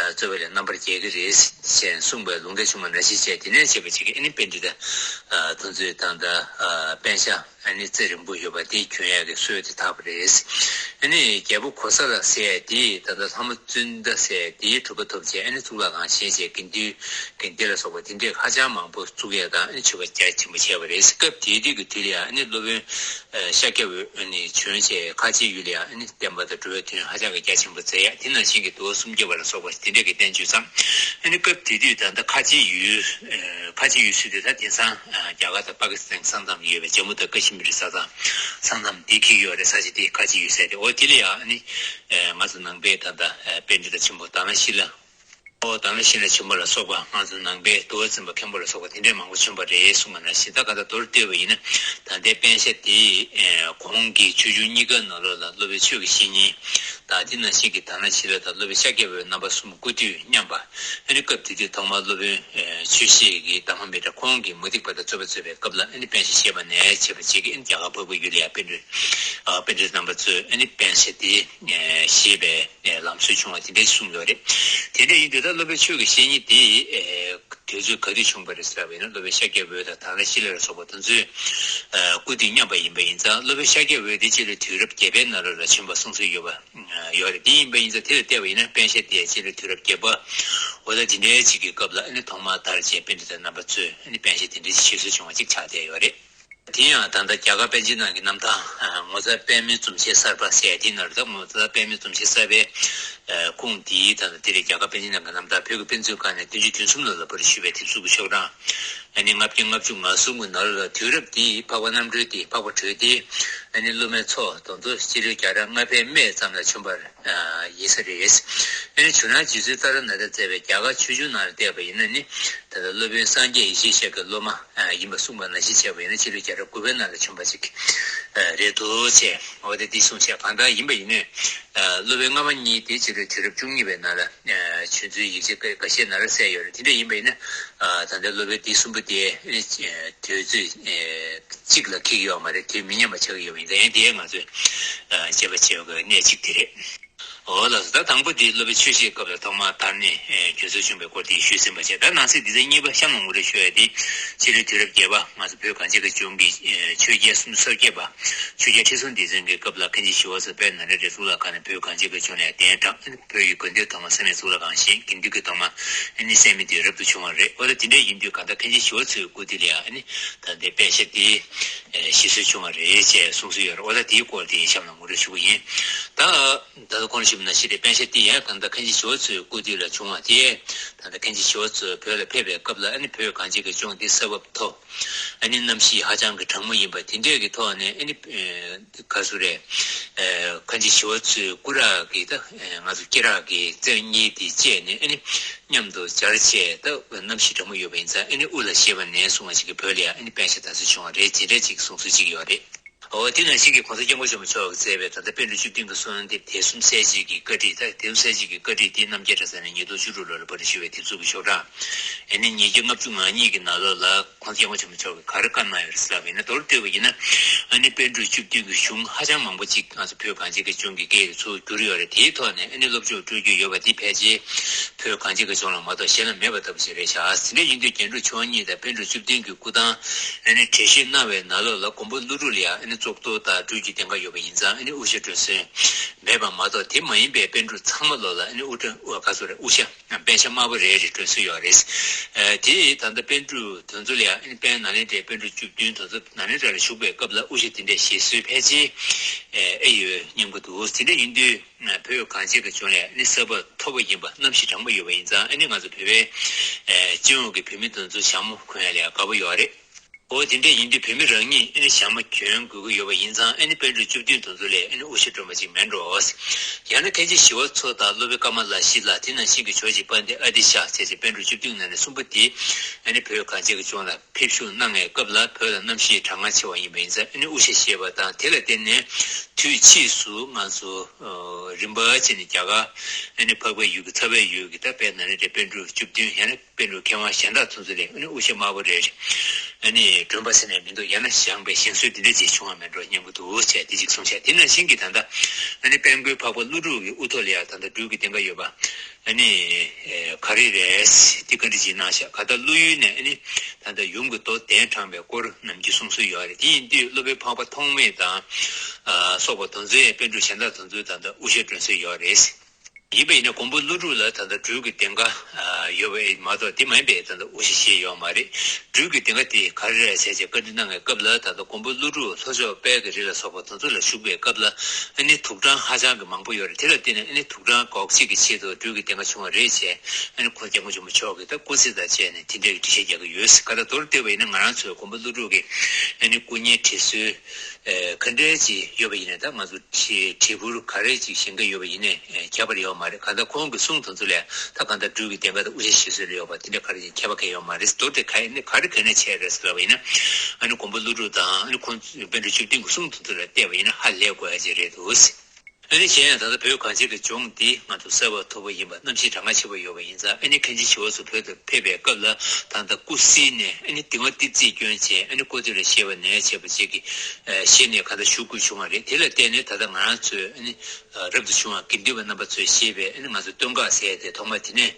རྩོད་པ་ལས་རྣམ་པར་རྒྱལ་གྱི་རེད་ཅེས་གསུངས་པའི་ལུང་བསྟན་བྱུང་བ་ནང་བཞིན་བྱས་དེ་ནས་བྱས་པ་ཅིག་གིས་ཨ་ནི་པཎྜི་ཏ་དེ་ཚོས་ད་ལྟ་པཎ་ཞྭ། ཨ་ནི་རྩེ་རིང་པོ་ཡོད་པ་དེ་གྱོན་ཡག་གི་སྲོལ་དེ་དར་བ་རེད། ཨ་ནི་རྒྱལ་པོ་གོ་ས་ལ་ཟེར་ཡག་དེ་ད་ལྟ་ལྷ་མོ་བཙུན་ཟླ་ཟེར་ཡག་དེའི་གྲུབ་པ་ཐོབ་བྱས་ཨ་ནི་གཙུག་ལག་ཁང་བཞེངས་བྱས་དགེ་འདུན་དགེ་འདུན་ལ་སོགས་པ་དེ་འདྲས་ཧ་ཅང་མང་པོ་བཙུགས་ཡག་དང་ཨ་ནི་མཆོད་པ་རྒྱ་ཆེན་པོ་བྱས་པ་རེད། སྐབས་དེ་དུས་ཀྱི་དུས་ལ་ཡང་ཨ་ནི་སློབ་དཔོན་ཤཱཀྱ་འོད་ཨ་ནི་བྱོན་བྱས་ཁ་ཆེའི་ཡུལ་ལ་ཡང་ཨ་ནི་བསྟན་པ་དང་འགྲོ་བའི་དོན་ཧ་ཅང་གི་རྒྱ་ཆེན་པོ་མཛད་ཡག་དེ་ནང་བཞིན་གྱི་འདུལ་བ་སུམ་བརྒྱ་པ་ལ་སོགས་པ་དེ་འདྲས་ཀྱི་བསྟན་བཅོས་བརྩམས། ཨ་ནི་སྐབས་དེ་དུས་ད་ལྟ་ཁ་ཆེའི་ཡུལ་ཁ་ཆེའི་ཡུལ་ཟེར་དུས་ད་དེང་སང་རྒྱ་གར་དང་པ་ཀི་སི་ཐན་ས་མཚམས་ཡོད་པའི་ཇམ་མུ་དང་ཀ་ཤི་མིར་ས་མཚམས་ས་མཚམས་འདི་འཁེལ་གྱི་ཡོད་རེད། ས་ཆ་དེ་ཁ་ཆེའི་ཡུལ་ཟེར་ཏེ་འོ་དེ་ལ་ཡང་ཨ་ནི་ང་ཚོ་ནང་པའི་ད་ལྟ་པཎྜི་ཏ་ཆེན་པོ་དྷ་ན་ཤི་ལ། ཨོ་དྷ་ན་ཤི་ལ་ཆེན་པོ་ལ་སོགས་པ་ང་ཚོ་ནང་པའི་འདུལ་བ་འཛིན་པ་མཁན་པོ་ལ་སོགས་པ་དེ་འདྲས་མང་པོ་བྱོན་པ་རེད་གསུངས་པ་ནང་བཞིན་ད་ག་ད་མདོར་བསྡུས་པ་ཡིན་ན་ད་ལྟའི་པཎ་ཞྭ་དེ་གོང་གི་ཆོས་འབྱུང་གཉིས་ཀ་ནང་ལོགས་ལ་སློབ་དཔོན་ཆོས་ཀྱི་བཤེས་གཉེན་དང་དེ་ནང་བཞིན་གྱི་དྷ་ན་ཤི་ལ་དང་སློབ་དཔོན་ཤཱཀྱ་པའི་རྣམ་པ་གསུམ་སྐུ་དུས་མཉམ་པ། ཨ་ནི་སྐབས་དེ་དུས་ཐོག་མར་སློབ་དཔོན་ཆོས་བཤེས་ཀྱི་དྷརྨ་མི་ཏྲ་ཁོང་གིས་མུ་སྟེགས་པ་དང་རྩོད་པ་རྩོད་པའི་སྐབས་ལ་ཨ་ནི་པཎ་ཞྭ་བཞེས་པ་ནས་བྱས་པ་བྱེད་ཀྱི་ཨ་ནི་རྒྱ་གར་འཕགས་པའི་ཡུལ་ལ་ཡང་པཎ་ཌི་པཎ་ཌི་ཏ་རྣམ་པ་ཚོས་ཨ་ནི་པཎ་ཞྭ་དེ་བཞེས་པའི་ལམ་སྲོལ་བྱུང་བ་དེ་འདྲ་གསུངས་ཡོད་རེད། དེ་འདྲ་ཡིན་དུས་ད་ སློབ་དཔོན་ཆོས་ཀྱི་བཤེས་གཉེན་དེ་དུས་ཚོད་ག་དུས་བྱུང་བ་རེད་ཟེར་བ་ཡིན་ན། སློབ་དཔོན་ཤཱཀྱའི་འོད་དང་དང་བླངས་ཤཱི་ལ་ལ་སོགས་པ་དེ་ཚོའི་སྐུ་དུས་མཉམ་པ་ཡིན་པ་ཡིན་ཙང་། སློབ་དཔོན་ཤཱཀྱའི་འོད་དེ་སྤྱི་ལོའི་དུས་རབས་བརྒྱད་པའི་ནང་ལོགས་ལ་བྱོན་པ་གསུངས་སྲོལ་ཡོད་པ་ཡོད་རེད། དེ་ཡིན་པ་ཡིན་ཙང་དེ་ལ་བལྟས་པ་ཡིན་ན་པཎ་ཞྭ་དེ་སྤྱི་ལོའི་དུས་རབས་བརྒྱད་པ། འོ་ད་དེ་འདྲའི་ཅིག་གི་སྐབས་ལ་ཨ་ནི་ཐོག་མར་དར་བྱས་པཎྜི་ཏ་རྣམ་པ་ཚོས་ཨ་ནི་པཎ་ཞྭ་དེ་འདྲའི་ཞུ་སྲོལ་བྱུང་བ་ཅིག་ཆགས་བསྡད་ཡོད་རེད། དེ་ཡང་ད་ལྟ་རྒྱ་གར་པཎ་ཆེན་ནང་གི་རྣམ་ཐར། ངོ་མཚར་པདྨའི་འཛུམ་ཞལ་གསར་པ་ཟེར་དེའི་ནང་ལ། ད་ངོ་མཚར་པདྨའི་འཛུམ་ཞལ་གསར་པའི་ཁུངས་དེའི་ད་ལྟ་དེ་རེད། རྒྱ་གར་པཎ་ཆེན་ནང་གི་རྣམ་ཐར། བོད་ཀྱི་དཔེ་མཛོད་ཁང་ནས་བདུན་ཅུ་དོན་གསུམ་ལོ་ལ་པར་ཞུས་པའི་དེབ་གཟུགས་ཀྱི་ཤོག་གྲངས་ཨ་ནི་ལྔ་བརྒྱ་ལྔ་བཅུ་ང་གསུམ་གྱི་ནང་ལ། དུས་རབས་དེའི་འཕགས་པ་རྣམ་གྲོལ་དེ། འཕགས་པ་གྲོལ་དེ་ཨ་ནི་སློབ་མའི་ཚོགས་དེ་ཚོ་སྤྱི་ལོའི་རྒྱ་རབས་ལྔ་པའི་སྨད་ཙམ་ལ་བྱོན་པར་ཡིན་ས་རེད། ཨ་ནི་ཇོ་ནང་རྗེ་བཙུན་ཏཱ་ར་ནཱ་ཐས་མཛད་པའི་རྒྱ་གར་ཆོས་འབྱུང་ནང་ལ་བལྟས་པ་ཡིན་ན་ནི། ད་ལྟ་སློབ་དཔོན་སངས་རྒྱས་ཡེ་ཤེས་ཞབས་ཀྱི་སློབ་མ་ཡིན་པ་གསུངས་པ་ནང་བཞིན་བྱས་པ་ཡིན་ན་སྤྱི་ལོའི་རྒྱ་རབས་དགུ་པའི་ནང་ལ་བྱོན་པ་ཅིག་རེད་འདུག་ཅེས། འོ་ད་འདི་གསུངས་བྱས། གང་ལྟར་ཡིན་པ་ཡིན་ནའི་སློབ་དཔོན་སྔ་མ་གཉིས་དེ་སྤྱི་ལོའི་དུས་རབས་བཅུ་གཉིས་པའི་ནང་ལ་བྱོན་ཚུལ་ཡིག་ཆ་འགའ་ཤས་ནང་ལ་གསལ་ཡོད་རེད། དེ་འདྲ་ཡིན་པ་ཡིན་ན་ད་ལྟ་སློབ་དཔོན་དེ་གསུམ་པོ་དེ་དུས་ཚོད་གཅིག་ལ་འཁེལ་གྱི་ཡོད་མ་རེད། དུས་མི་མཉམ་པ་ཆགས་ཀྱི་ཡོད་པ་ཡིན་ཙང་། ཡང་དེ་ང་ཚོས་དཔྱད་པ་བྱེད་དགོས་པའི་གནད་གཅིག་དེ་རེད། འོ་ལགས་སོ། ད་དང་པོ་དེ་སློབ་དཔོན་ཆོས་བཤད་སྐབས་ལ་ཐོག་མར་དར་ནས་བྱོན་སྲོལ་བྱུང་བའི་སྐོར་དེ་ཞུས་ཟིན་པ་བྱས། ད་ནང་གསེས་འདི་ཚོའི་གཉིས་པ་གཤམ་ལ་ངོ་སྤྲོད་ཞུ་ཡ་དེ་སྤྱི་ལོའི་དུས་རབས་བརྒྱད་པ། ང་ཚོ་བོད་གངས་ཅན་གྱི་ལྗོངས་ཀྱི་ཆོས་རྒྱལ་སུམ་ཅུ་སོ་བརྒྱད་པ་ཆོས་རྒྱལ་ཁྲི་སྲོང་ལྡེ་བཙན་གྱི་སྐབས་ལ་མཁན་ཆེན་ཞི་བ་འཚོ་དཔལ་ནཱ་ལེནྡྲའི་གཙུག་ལག་ཁང་ནས་བོད་གངས་ཅན་གྱི་ལྗོངས་ལ་གདན་དྲངས། བོད་ཀྱི་དགོན་སྡེ་ཐོག་མ་བསམ་ཡས་གཙུག་ལག་ཁང་བཞེངས། དགེ་འདུན་གྱི་ཐོག་མ་ཨ་ནི་སད་མི་དེ་རབ་ཏུ་བྱུང་བ་རེད། འོ་ད་དེ་འདྲ་ཡིན་དུས་གང་ལྟར་མཁན་ཆེན་ཞི་བ་འཚོའི་སྐུ་དུས་ལ་ཡང་ཨ་ནི་ད་ལྟའི་པཎ་ཞྭ་དེ་ཞུ་སྲོལ་བྱུང་བ་རེད་ཅེས་གསུངས་སྲོལ་ཡོད་རེད། འོ་ད་དེའི་སྐོར་དེ་གཤམ་ལ་ངོ་སྤྲོད་ཞུ་གི་ཡིན། ད་ད་ལྟ་གོང་ཞུས་པ་ནང་བཞིན་རེད། པཎ་ཞྭ་དེ་ཡང་གང་ལྟར་མཁན་ཆེན་ཞི་བ་འཚོའི་སྐུ་དུས་ལ་བྱུང་བ་དེ། ད་ལྟ་མཁན་ཆེན་ཞི་བ་འཚོ་བོད་ལ་ཕེབས་པའི་སྐབས་ལ་ཨ་ནི་བོད་གངས་ཅན་གྱི་ལྗོངས་འདི་ས་བབ་མཐོ། ཨ་ནི་གནམ་གཤིས་ཧ་ཅང་གི་གྲང་མོ་ཡིན་པ་དེ་འདྲས་ཀྱི་ཐོག་ནས། ཨ་ནི་ག་ཟེར་རེད། མཁན་ཆེན་ཞི་བ་འཚོའི་སྐུ་རག་གི་ད་ང་ཚོ་སྐེ་རགས་ཀྱི་རྩེ་གཉིས་དེ་བཅད་ནས། ཨ་ནི་མཉམ་དུ་སྦྱར་བྱས། ད་གནམ་གཤིས་གྲང་མོ་ཡོད་པ་ཡིན་ཙང་ཨ་ནི་དབུ་ལ་བཞེས་པ་ནས་བཟུང་བ་ཞིག་གིས་བོད་ལ་ཡང་ཨ་ནི་པཎ་ཞྭ་དར་སྲོལ་བྱུང་བ་རེད། དེ་འདྲས་ཅིག་གསུངས་སྲོལ་ཅིག་ཡོད་རེད། འོ་དེ་ནང་བཞིན་གྱི་གོང་ས་སྐྱབས་མགོན་ཆེན་པོ་མཆོག་གིས་མཛད་པའི་ད་ལྟ་པཎ་གྲུབ་བཅུ་བདུན་གྱི་གསུང་དེབ་དད་གསུམ་གསལ་བྱེད་ཀྱི་བཀའ་ཁྲིད། ད་དད་གསུམ་གསལ་བྱེད་ཀྱི་བཀའ་ཁྲིད་དེ་རྣམ་རྒྱལ་གྲྭ་ཚང་ནས་ཉིས་སྟོང་བཅུ་དྲུག་ལོ་ལ་པར་ཞུ་བའི་དེབ་གཟུགས་ཀྱི་ཤོག་གྲངས་ཨ་ནི་ཉིས་བརྒྱ་ལྔ་བཅུ་ང་གཉིས་ཀྱི་ནང་ལོགས་ལ། གོང་ས་སྐྱབས་མགོན་ཆེན་པོ་མཆོག་གིས་ག་རེ་བཀའ་གནང་ཡོད་རེད་ཟེར་ལབ་པ་ཡིན་ན། མདོར་བསྡུས་པ་ཡིན་ན་ཨ་ནི་པཎ་གྲུབ་བཅུ་བདུན་གྱི་གཞུང་ཧ་ཅང་མང་པོ་ཅིག་ང་ཚོ་བོད་གངས་ཅན་གྱི་ལྗོངས་ཀྱི་སྐད་ཡིག་ལ་ཚུར་བསྒྱུར་ཡོད་རེད། དེའི་ཐོག་ནས་ཨ་ནི་སློབ་སྦྱོང་སྤྲོད་རྒྱུ་ཡོད་པ་འདི་ཕལ་ཆེར་བོད་གངས་ཅན་གྱི་ལྗོངས་ལ་མ་གཏོགས་གཞན་ལ་མེད་པ་ལྟ་བུ་ཞིག་རེད་ཤག། དེ་འདྲ་ཡིན་དུས་རྒྱན་དྲུག་མཆོག་གཉིས་དང་པཎ་གྲུབ་བཅུ་བདུན་གྱི་སྐུ་ཐང་ཨ་ནི་གྲལ་བཤེར་གནང་བའི་ནང་ལོགས་ལ་མགོན་པོ་ཀླུ་སྒྲུབ་ལ་ཡང་ཨ་ནི་གཙུག་ཏོར་དང་སྦྲུལ་གྱི་གདེངས་ཀ་ཡོད་པ་ཡིན་ཙང་། ཨ་ནི་དབུ་ཞྭ་སྤྲོད་སྲོལ་མེད་པ་མ་གཏོགས། དེ་མ་ཡིན་པའི་པཎ་གྲུབ་ཚང་མ་ལོགས་ལ་ཨ་ནི་དབུ་སྐྲ་ཨ་ག་ཟེར་རེད། དབུ་ཞྭ་པཎ་ཞྭ་དམར་པོ་རེ་རེ་སྤྲོད་སྲོལ་ཡོད་རེད། ཨ་དེ་ད་ལྟ་པཎ་གྲུབ་དེ་ཚོ་ལ་ཡང་ཨ་ནི་དཔལ་ནཱ་ལེནྡྲའི་པཎ་གྲུབ་བཅུ་བདུན་དེ་ཚོ་ནཱ་ལེནྡྲ་ལ་བཞུགས་པའི་སྐབས་ལ་དབུ་ཞྭ་དེ་འདྲ་བཞེས་སྲོལ་ཕལ་ཆེར་ཨེ་ཡོད་སྙམ་གྱི་འདུག། དེ་འདྲ་ཡིན་དུས་བོད་གངས་ཅན་གྱི་ལྗོངས་ལ་ཨ་ནི་ས་བབ་མཐོ་པོ་ཡིན་པ། གནམ་གཤིས་གྲང་མོ་ཡོད་པ་ཡིན་ཙང་། ཨ་ནི་ང་ཚོ་བོད་པའི་ཨ་སྤྱི་ཡོངས་ཀྱི་བོད་མི་དེ་ཚོ་ཞྭ་མོ་གོན་ཡ་ལ་ཡང་དགའ་པོ་ཡོད་རེད། འོ་དེ་འདྲ་ཡིན་དུས་བོད་མི་རང་ཉིད་ཨ་ནི་ཞྭ་མོ་གྱོན་དགོས་ཀྱི་ཡོད་པ་ཡིན་ཙང་། ཨ་ནི་པཎ་གྲུབ་བཅུ་བདུན་དེ་ཚོ་ལ་ཨ་ནི་དབུ་ཞྭ་སྤྲོད་པ་ཅིག་མེད་འགྲོ། ཡང་ན་མཁན་ཆེན་ཞི་བ་འཚོ་དང་སློབ་དཔོན་ཀ་མ་ལ་ཤཱི་ལ། དེ་ནང་བཞིན་གྱི་ཇོ་བོ་རྗེ་དཔལ་ལྡན་ཨ་ཏི་ཤ་བཅས་ཀྱི་པཎ་གྲུབ་བཅུ་བདུན་ནང་ནས་གསུམ་པོ་དེ་ཨ་ནི་བོད་གངས་ཅན་གྱི་ལྗོངས་ལ་ཕེབས་བཞུགས་གནང་བའི་སྐབས་ལ་བོད་ལ་གནམ་གཤིས་གྲང་ངར་ཆེ་བ་ཡིན་པ་ཡིན་ཙང་། ཨ་ནི་དབུ་ཞྭ་བཞེས་པ་དང་། དེ་ལ་བརྟེན་ནས་དུས་ཕྱིས་སུ་ང་ཚོ་རིམ་པ་བྱས་ནས་རྒྱ་གར་ཨ་ནི་འཕགས་པའི་ཡུལ་གྱི་ཚ་བའི་ཡུལ་གྱི་ད་དཔལ་ནཱ་ལེནྡྲའི་པཎ་གྲུབ་བཅུ་བདུན། ཡང་ན་པཎ་གྲུབ་མཁས་དབང་གཞན་དག་ཚོ་ཚོ་ལས་ཨ་ནི་དབུ་ཞྭ་དམར་པོ་རེ་རེ་ཨ་ནི་སྒྲོན་པ་ཟེར་ནས་མི་འདུག། ཡང་ན་བཞེངས་པའི་བཞེངས་སྲོལ་འདི་འདྲ་ཅིག་བྱུང་བ་མེད་འགྲོ་སྙམ་གྱི་འདུག་ཅེས་དེ་ཅིག་གསུངས་བྱས། དེ་ནང་བཞིན་གྱི་ད་ལྟ་ཨ་ནི་དཔལ་མགོན་འཕགས་པ་ཀླུ་སྒྲུབ་ཀྱི་དབུ་ཐོག་ལ་ཡང་ད་ལྟ་སྦྲུལ་གྱི་གདེངས་ཀ་ཡོད་པ་ཨ་ནི་ག་རེ་རེད་དེ་བཀའ་འདྲི་ཅིག་གནང་ཤག། གང་ལྟར་ཀླུ་ཡུལ་ནས་ཨ་ནི་ད་ལྟ་ཡུམ་གྱི་མདོ་གདན་དྲངས་པའི་སྐོར་ནམ་རྒྱུན་གསུང་སྲོལ་ཡོད་རེད། དེ་ཡིན་དུས་སློབ་དཔོན་འཕགས་པ་ཐོགས་མེད་དང་སོགས་པ་དེ་ཚོའི་པཎ་གྲུབ་གཞན་དག་དེ་ཚོའི་ད་ལྟ་དབུ་ཞྭ་སྒྲོན་སྲོལ་ཡོད་རེད། ཡིན་པ་ཡིན་ན་མགོན་པོ་ཀླུ་སྒྲུབ་ལ་ད་ལྟ་སྦྲུལ་གྱི་གདེངས་ཀ་ཡོད་པ་མ་གཏོགས། དེ་མ་ཡིན་པའི་ད་ལྟ་དབུ་ཞྭ་བཞེས་ཡོད་མ་རེད། སྦྲུལ་གྱི་གདེངས་ཀ་དེ་ག་རེ་རེད་ཟེར་བྱས་བཀའ་འདྲི་གནང་བའི་སྐབས་ལ། ད་ལྟ་མགོན་པོ་ཀླུ་སྒྲུབ་ལྷོ་ཕྱོགས་དཔལ་གྱི་རི་ལ་སོགས་པ་དེ་ཚོ་ལ་བཞུགས་པའི་སྐབས་ལ་ཨ་ནི་དུག་སྦྲང་ཧ་ཅང་གི་མང་པོ་ཡོད་རེད། དེ་ལ་བརྟེན་ནས་ཨ་ནི་དུག་སྦྲང་འགོག་བྱེད་ཀྱི་ཆེད་དུ་སྦྲུལ་གྱི་གདེངས་ཀ་བྱུང་བ་རེད་ཅེས་ཨ་ནི་གོང་ས་སྐྱབས་མགོན་ཆེན་པོ་མཆོག་གིས་ད་སྐུ་ཚེ་དང་བཅས་ནས་དེ་འདྲའི་འགྲེལ་བཤད་རྒྱག་གི་ཡོད། གང་ལྟར་མདོར་བསྡུས་པ་ཡིན་ན་ང་རང་ཚོས་མགོན་པོ་ཀླུ་སྒྲུབ་ཀྱི་ཨ་ནི་སྐུ་བརྙན་བྲིས་སྲོལ་ག་འདྲའི་ཅིག་ཡོད་པ་ཡིན་ནའི། ད་ང་ཚོ་བྲིས་བྲིས་འབུར་ག་རེ་ཅིག་བཞེངས་ཀྱི་ཡོད་པ་ཡིན་ནའི་ཁྱད་པར་ཡོད་མ་རེད། གང་ལྟར་ཁོང་གི་གསུང་དེ་ཚོ་ལས་ད་གང་ལྟར་སྦྲུལ་གྱི་གདེངས་ཀ་དང་དབུ་ཞྭ་བཞེས་སྲོལ་ལ་ཡོད་པ་དེ་འདྲ་ག་རེ་ཅིག་ཁྱད་པར་གང་ཡང་ཡོད་མ་རེད། མདོར་དེ་ག་ནས་ག་རེ་ག་ནས་བྱས་རེད་ཟེར་ལབ་པ་ཡིན་ན། ཨ་ནི་མགོན་པོ་ཀླུ་སྒྲུབ་དང་ཨ་ནི་ཁོང་པཎ་གྲུབ་བཅུ་བདུན་གྱི་གསུང་དེ་ཚོ་ལ་བལྟས་པ་ཡིན་ན་ཧ་ལས་དགོས་ཡ་ཅིག་རེད་འདུག། ཨ་ནི་གཞན་ཡང་ད་ལྟ་བོད་གངས་ཅན་གྱི་ལྗོངས་འདི་ང་ཚོ་གསར་བ་མཐོ་པོ་ཡིན་པ། གནམ་གཤིས་གྲང་ངར་ཆེ་པོ་ཡོད་པ་ཡིན་ཙང་། ཨ་ནི་མཁན་ཆེན་ཞི་བ་འཚོ་བོད་དུ་ཕེབས་པའི་སྐབས་ལ་ད་ལྟ་སྐུ་སྲིད་ནས་ཨ་ནི་དེ་སྔ་ཏི་རྩིས་སྐྱོན་བྱས། ཨ་ནི་ཀོ་ཏི་ལ་ཞེས་པ་ནས་བྱས་པ་ཅིག་གི་ཨ་གཞི་ནས་ག་ད་ཞུ་དགོས་བྱུང་བ་རེད། དེ་ལ་བརྟེན་ནས་ད་ལྟ་ང་རང་ཚོས་ཨ་ནི་ཨ་རབ་ཏུ་བྱུང་བ་དགེ་འདུན་པ་རྣམ་པ་ཚོས་བཞེས་པའི་ཨ་ནི་ང་ཚོ་སྟོད་འགག་ཟེར་ཡ་དེ་ཐོག་མ་དེ་ནས་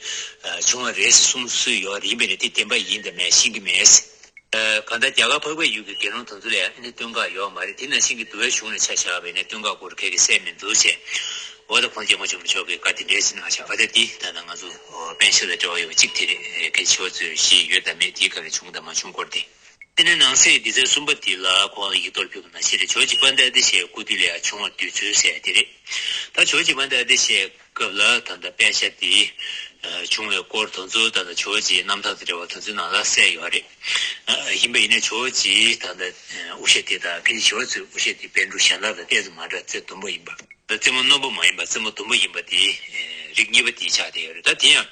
ཨ་བྱུང་བ་རེད་ཟེར་གསུང་སྲོལ་ཡོད་རེད། ཡིན་པས་ན་དེ་བདེན་པ་ཡིན་དང་མིན་ཤེས་ཀྱི་མེད། ཨ་གང་ལྟར་རྒྱ་གར་འཕགས་པའི་ཡུལ་གྱི་དགེ་སློང་དེ་ཚོ་ལ་ཡང་ཨ་ནི་སྟོད་འགག་ཡོད་མ་རེད། དེ་ནང་བཞིན་གྱི་འདུལ་བའི་གཞུང་ལ་ཆ་བཞག་པ་ཡིན་ན་སྟོད་འགག་སྐོར་ག་གེ་གསལ་མི་འདུག་ཅེས། འོ་ད་ཁོང་སྐྱབས་མགོན་ཆེན་པོ་མཆོག་གིས་བཀའ་དེ་འདྲ་ཞིག་གནང་ཤག། འོ་ད་འདི་ད་ལྟ་ང་ཚོ་ཨོ་པཎ་ཞྭ་དང་འབྲེལ་བ་ཡོད་པ་གཅིག་དེ་རེད། མཁན་ཆེན་ཞི་བ་འཚོས་བཞེས་ཡོད་དམ་མེད་དེའི་སྐབས་ལ་བྱུང་དང་མ་བྱུང་སྐོར་དེ། དེ་ནས་ནང་གསེས་སྡེ་ཚན་གསུམ་པ་དེ་ལ་ཁོང་ལ་ཡིག་ཐོག་ཕུལ་བ་ནང་བཞིན་རེད། ཇོ་བོ་རྗེ་དཔལ་ལྡན་ཨ་ཏི་ཤའི་སྐུ་དུས་ལ་ཡང་བྱུང་བ་འདུལ་ཚུལ་ཟེར་དེ་རེད། ད་ཇོ་བོ་རྗེ་དཔལ་ལྡན་ཨ་ཏི་ཤའི་སྐབས་ལ་ད་ལྟ་པཎ་ཞྭ་དེ་ཨ་བྱུང་བའི་སྐོར་དེ་ཚོ་ད་ལྟ་ཇོ་བོ་རྗེའི་རྣམ་ཐར་དང་འབྲེལ་བ་དེ་ཚོའི་ནང་ལ་གསལ་ཡོད་རེད། ཨ་ཡིན་པ་ཡིན་ན་ཇོ་བོ་རྗེའི་ད་ལྟ་དབུ་ཞྭ་དེ་དང་མཁན་ཆེན་ཞི་བ་འཚོའི་དབུ་ཞྭ་དེ་པཎ་གྲུབ་གཞན་དག་དང་ཏོག་ཙམ་མ་འདྲ་བ་རྩེ་ལྡོམ་པོ་ཡིན་པ། རྩེ་མོ་རྣོན་པོ་མ་ཡིན་པ་རྩེ་མོ་ལྡོམ་པོ་ཡིན་པ་དེ་རིགས་གཉིས་པ་དེ་ཆགས་བསྡད་ཡོད་རེད། ད་དེ་ཡང་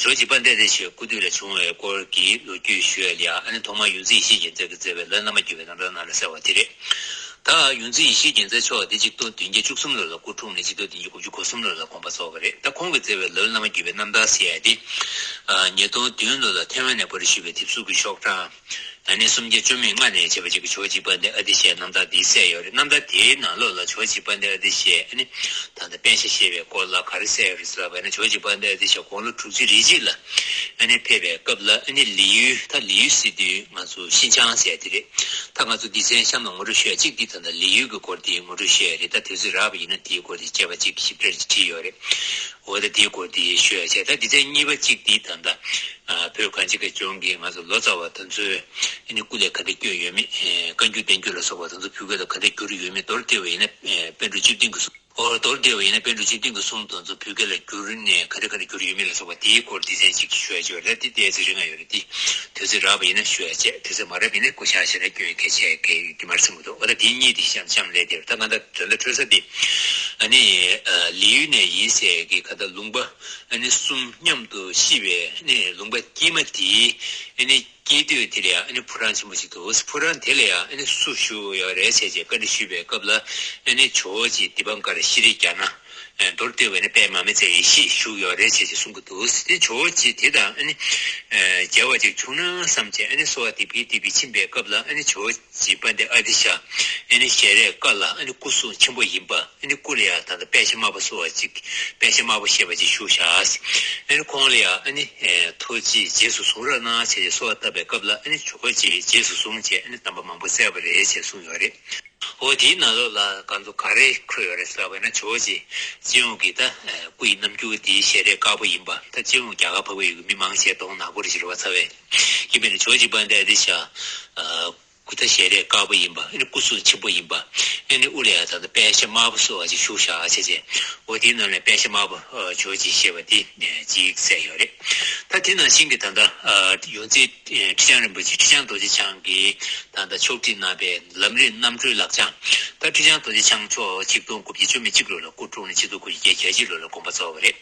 ཇོ་བོ་རྗེ་དཔལ་ལྡན་ཨ་ཏི་ཤའི་སྐུ་དུས་ལ་བྱུང་བའི་སྐོར་གྱི་ལོ་རྒྱུས་ཞུ་ཡ་ལ་ཡང་ཨ་ནི་ཐོག་མར་ཡོངས་འཛིན་ཡེ་ཤེས་རྒྱལ་མཚན་གྱིས་མཛད་པའི་ལམ་རིམ་བླ་མ་བརྒྱུད་པའི་རྣམ་ཐར་ནང་ལ་གསལ་བ་དེ་རེད། ད་ཡོངས་འཛིན་ཡེ་ཤེས་རྒྱལ་མཚན་མཆོག་དེ་ཆིག་སྟོང་བདུན་བརྒྱ་བཅུ་གསུམ་ལོ་ལ་སྐུ་འཁྲུངས་ནས་ཆིག་སྟོང་བདུན་བརྒྱ་དགུ་བཅུ་གོ་གསུམ་ལོ་ལ་དགོངས་པ་རྫོགས་པ་རེད། ད་ཁོང་གིས་མཛད་པའི་ལམ་རིམ་བླ་མ་བརྒྱུད་པའི་རྣམ་ཐར་ཟེར་ཡ་དེ་ཉིས་སྟོང་བདུན་ལོ་ལ་ཐེ་ཝན་ནས་པར་བསྐྲུན་བྱས་པའི་དེབ་གཟུགས་ཀྱི་ཤོག་གྲངས་ཨ་ནི་སུམ་བརྒྱ་བཅུ་མེད་ལྔ་ནས་བྱས་པ་ཅིག་གི་ཇོ་བོ་རྗེ་དཔལ་ལྡན་ཨ་ཏི་ཤའི་རྣམ་ཐར་འདི་གསལ་ཡོད་རེད། རྣམ་ཐར་དེའི་ནང་ལོགས་ལ་ཇོ་བོ་རྗེ་དཔལ་ལྡན་ཨ་ཏི་ཤས་ཨ་ནི་ད་ལྟ་པཎ་ཞྭ་བཞེས་པའི་སྐོར་ལ་ག་རེ་གསལ་ཡོད་རེད་ཟེར་ལབ་པ་ཡིན་ན། ཇོ་བོ་རྗེ་དཔལ་ལྡན་ཨ་ཏི་ཤ་དགུང་ལོ་དྲུག་ཅུ་རེ་གཅིག་ལ་ཨ་ནི་ཕེབས་པའི་སྐབས་ལ་ཨ་ནི་ལི་ཡུལ། ད་ལི་ཡུལ་ཟེར་དུས་ང་ཚོ་ཤིན་ཅང་ཟེར་དེ་རེད། ད་ང་ཚོ་སྡེ་ཚན་གཤམ་ལ་ངོ་སྤྲོད་ཞུ་ཡ་གཅིག་འདི་ད་ལྟ་ལི་ཡུལ་གྱི་སྐོར་དེ་ངོ་སྤྲོད་ཞུ་ཡ་རེད། ད་དུས་ཚོད་རག་པ་ཡིན་ན་དེའི་སྐོར་དེ་རྒྱས་པ་གཅིག་ཞིབ་ཕྲ་བྲིས་ཡོད་རེད། འོ་ད་དེའི་སྐོར་དེ་ཞུ་ཡ་བྱས། ད་སྡེ་ཚན་གཉིས་པ་གཅིག་འདི་ད་ལྟ་ཨ་བོད་གངས་ཅན་གྱི་ལྗོངས་ཀྱི་ང་ཚོ་ལོ་ཙཱ་བ་དེ་ཚོས་ཨ་ནི་སྐུ་ལས་ག་འདྲ་བསྐྱོན་ཡོད་མེད། ཨེ་བཀའ་འགྱུར་བསྟན་འགྱུར་ལ་སོགས་པ་དེ་ཚོ་ཕུལ་སྐལ་ལ་ག་འདྲ་གྱུར་ཡོད་མེད། མདོར་བསྡུས་པ་ཡིན་ན་ཨེ་པཎ་གྲུབ་བཅུ་བདུན་གྱི་གསུང་། ཨོ་མདོར་བསྡུས་པ་ཡིན་ན་པཎ་གྲུབ་བཅུ་བདུན་གྱི་གསུང་དེ་ཚོ་ཕུལ་སྐལ་ལ་གྱུར་ནས་ག་འདྲ་ག་འདྲ་གྱུར་ཡོད་མེད་ལ་སོགས་པ་དེའི་སྐོར་སྡེ་ཚན་གཅིག་ཞུ་ཡ་ཅིག་ཡོད་རེད། དེ་ཏོག་ཙམ་རག་པ་ཡིན་ན་ཞུ་ཡ་བྱས། དུས་ཚོད་མ་རག་པ་ཡིན་ན་བཀོད་ཆ་ཞེ་དྲག་སྐྱོན་ཡོད་མཁན་བྱས་མཁན་ཡོད་ཀྱི་མ་རེད་བསམ་གྱི་འདུག། འོ་ད་དེ་གཉིས་དེ་གཤམ་གཤམ་ལ་དེར། ད་ང་ད་དོན་དག་འཕྲོད་ས་དེ་ཨ་ནི་ཨ་ལི་ཡུལ་ནས་ཡིན་ཟེར་གྱི་ག་ད་ལུང་པ་ཨ་ནི་གསུམ་མཉམ་དུ་ཤི་བའི་ཨ་ནི་ལུང་པ་དཀྱིལ་མ་དེའི་ཨ་ནི་དཀྱིལ་སྟོད་དེ་ལ་ཡང་ཨ་ནི་ཕོ་བྲང་ཆེན་པོ་ཞིག་འདུག། ཕོ་བྲང་དེ་ལ་ཡང་ཨ་ནི་སུ་བཞུགས་ཡོད་རེད་ཟེར་བྱས་བཀའ་འདྲི་ཞུས་པའི་སྐབས་ལ་ཨ་ནི་ཇོ་བོ་རྗེ་དི་པང་ཀར་ཤྲི་རྒྱ་ན། ཨ་མདོར་བསྡུས་པ་ཡིན་ན་དཔལ་མར་མེ་མཛད་ཡེ་ཤེས་བཞུགས་ཡོད་རེད་ཟེར་བྱས་གསུང་གི་འདུག། དེ་ཇོ་བོ་རྗེ་དེ་དང་ཨ་ནི་ཨ་མཇལ་བ་ཅིག་བྱུང་ན་བསམ་བྱས་ཨ་ནི་གསོལ་བ་འདེབས་ཀྱིན་འདེབས་ཀྱིན་ཕྱིན་པའི་སྐབས་ལ་ཨ་ནི་ཇོ་བོ་རྗེ་དཔལ་ལྡན་ཨ་ཏི་ཤ་ཨ་ནི་ཞལ་རས་དཀར་ལ་ཨ་ནི་སྐུ་གཟུགས་ཆེན་པོ་ཡིན་པ། ཨ་ནི་སྐུ་ལ་ཡང་ད་ལྟ་པད་ཤ་དམར་པོ་གསོལ་བ་ཅིག། པད་ཤ་དམར་པོ་བཞེས་པ་ཅིག་བཞུགས་ཤག། ཨ་ནི་ཁོང་ལ་ཡང་ཨ་ནི་ཨེ་ཐུགས་རྗེས་རྗེས་སུ་བཟུང་རོགས་གནང་བྱས་ཏེ་གསོལ་བ་བཏབ་པའི་སྐབས་ལ་ཨ་ནི་ཇོ་བོ་རྗེས་རྗེས་སུ་བཟུང་བྱས་ཨ་ནི་གདམས་པ་མང་པོ་སྩལ་བ་རེད་ཅེས་གསུངས་ཡོད་རེད། འོ་དེའི་ནང་ལོགས་ལ་ང་ཚོ་ག་རེ་འཁོད་ཡོད་རེད་ཟེར་བ་ཡིན་ན། ཇོ་བོ་རྗེ་སྤྱི་ཡོངས་ཀྱི་ད་ཨེ་སྐུ་ཡི་རྣམ་འགྱུར་དེའི་ཞལ་རས་དཀར་པོ་ཡིན་པ། ད་སྤྱི་ཡོངས་རྒྱ་གར་འཕགས་པའི་ཡུལ་གྱི་མི་མང་ཆེ་གདོང་ནག་པོ་རེད་ཟེར་བ་ཚ་བས། ཡིན་པས་ན་ཇོ་བོ་རྗེ་དཔལ་ལྡན་ཨ་ཏི་ཤ་ཨ། སྐུ་ད་ཞལ་རས་དཀར་པོ་ཡིན་པ། ཨ་ནི་སྐུ་གཟུགས་ཆེན་པོ་ཡིན་པ། ཨ་ནི་དབུ་ལ་ཡང་ད་ལྟ་པད་ཤ་དམར་པོ་གསོལ་བ་ཅིག་བཞུགས་ཤག་བྱས་བྱས། འོ་དེའི་ནང་ནས་པད་ཤ་དམར་པོ་ཨ་ཇོ་བོ་རྗེ་བཞེས་པ་དེ་ཨ་ཅིག་གསལ་ཡོད་རེད། ད་དེ་ནང་བཞིན་གྱི་ད་ལྟ་ཨ་ཡོངས་འཛིན་ཨ་ཁྲི་བྱང་རིན་པོ་ཆེ་ཁྲི་བྱང་རྡོ་རྗེ་འཆང་གིས་ད་ལྟ་ཕྱོགས་སྒྲིག་གནང་བའི་ལམ་རིམ་རྣམ་གྲོལ་ལག་བཅངས། ད་ཁྲི་བྱང་རྡོ་རྗེ་འཆང་མཆོག་ཆིག་སྟོང་དགུ་བརྒྱ་བཅུ་མེད་གཅིག་ལོ་ལ་སྐུ་འཁྲུངས་ནས་ཆིག་སྟོང་དགུ་བརྒྱ་བརྒྱད་ཅུ་ལོ་ལ་དགོངས་པ་རྫོགས་པ་རེད།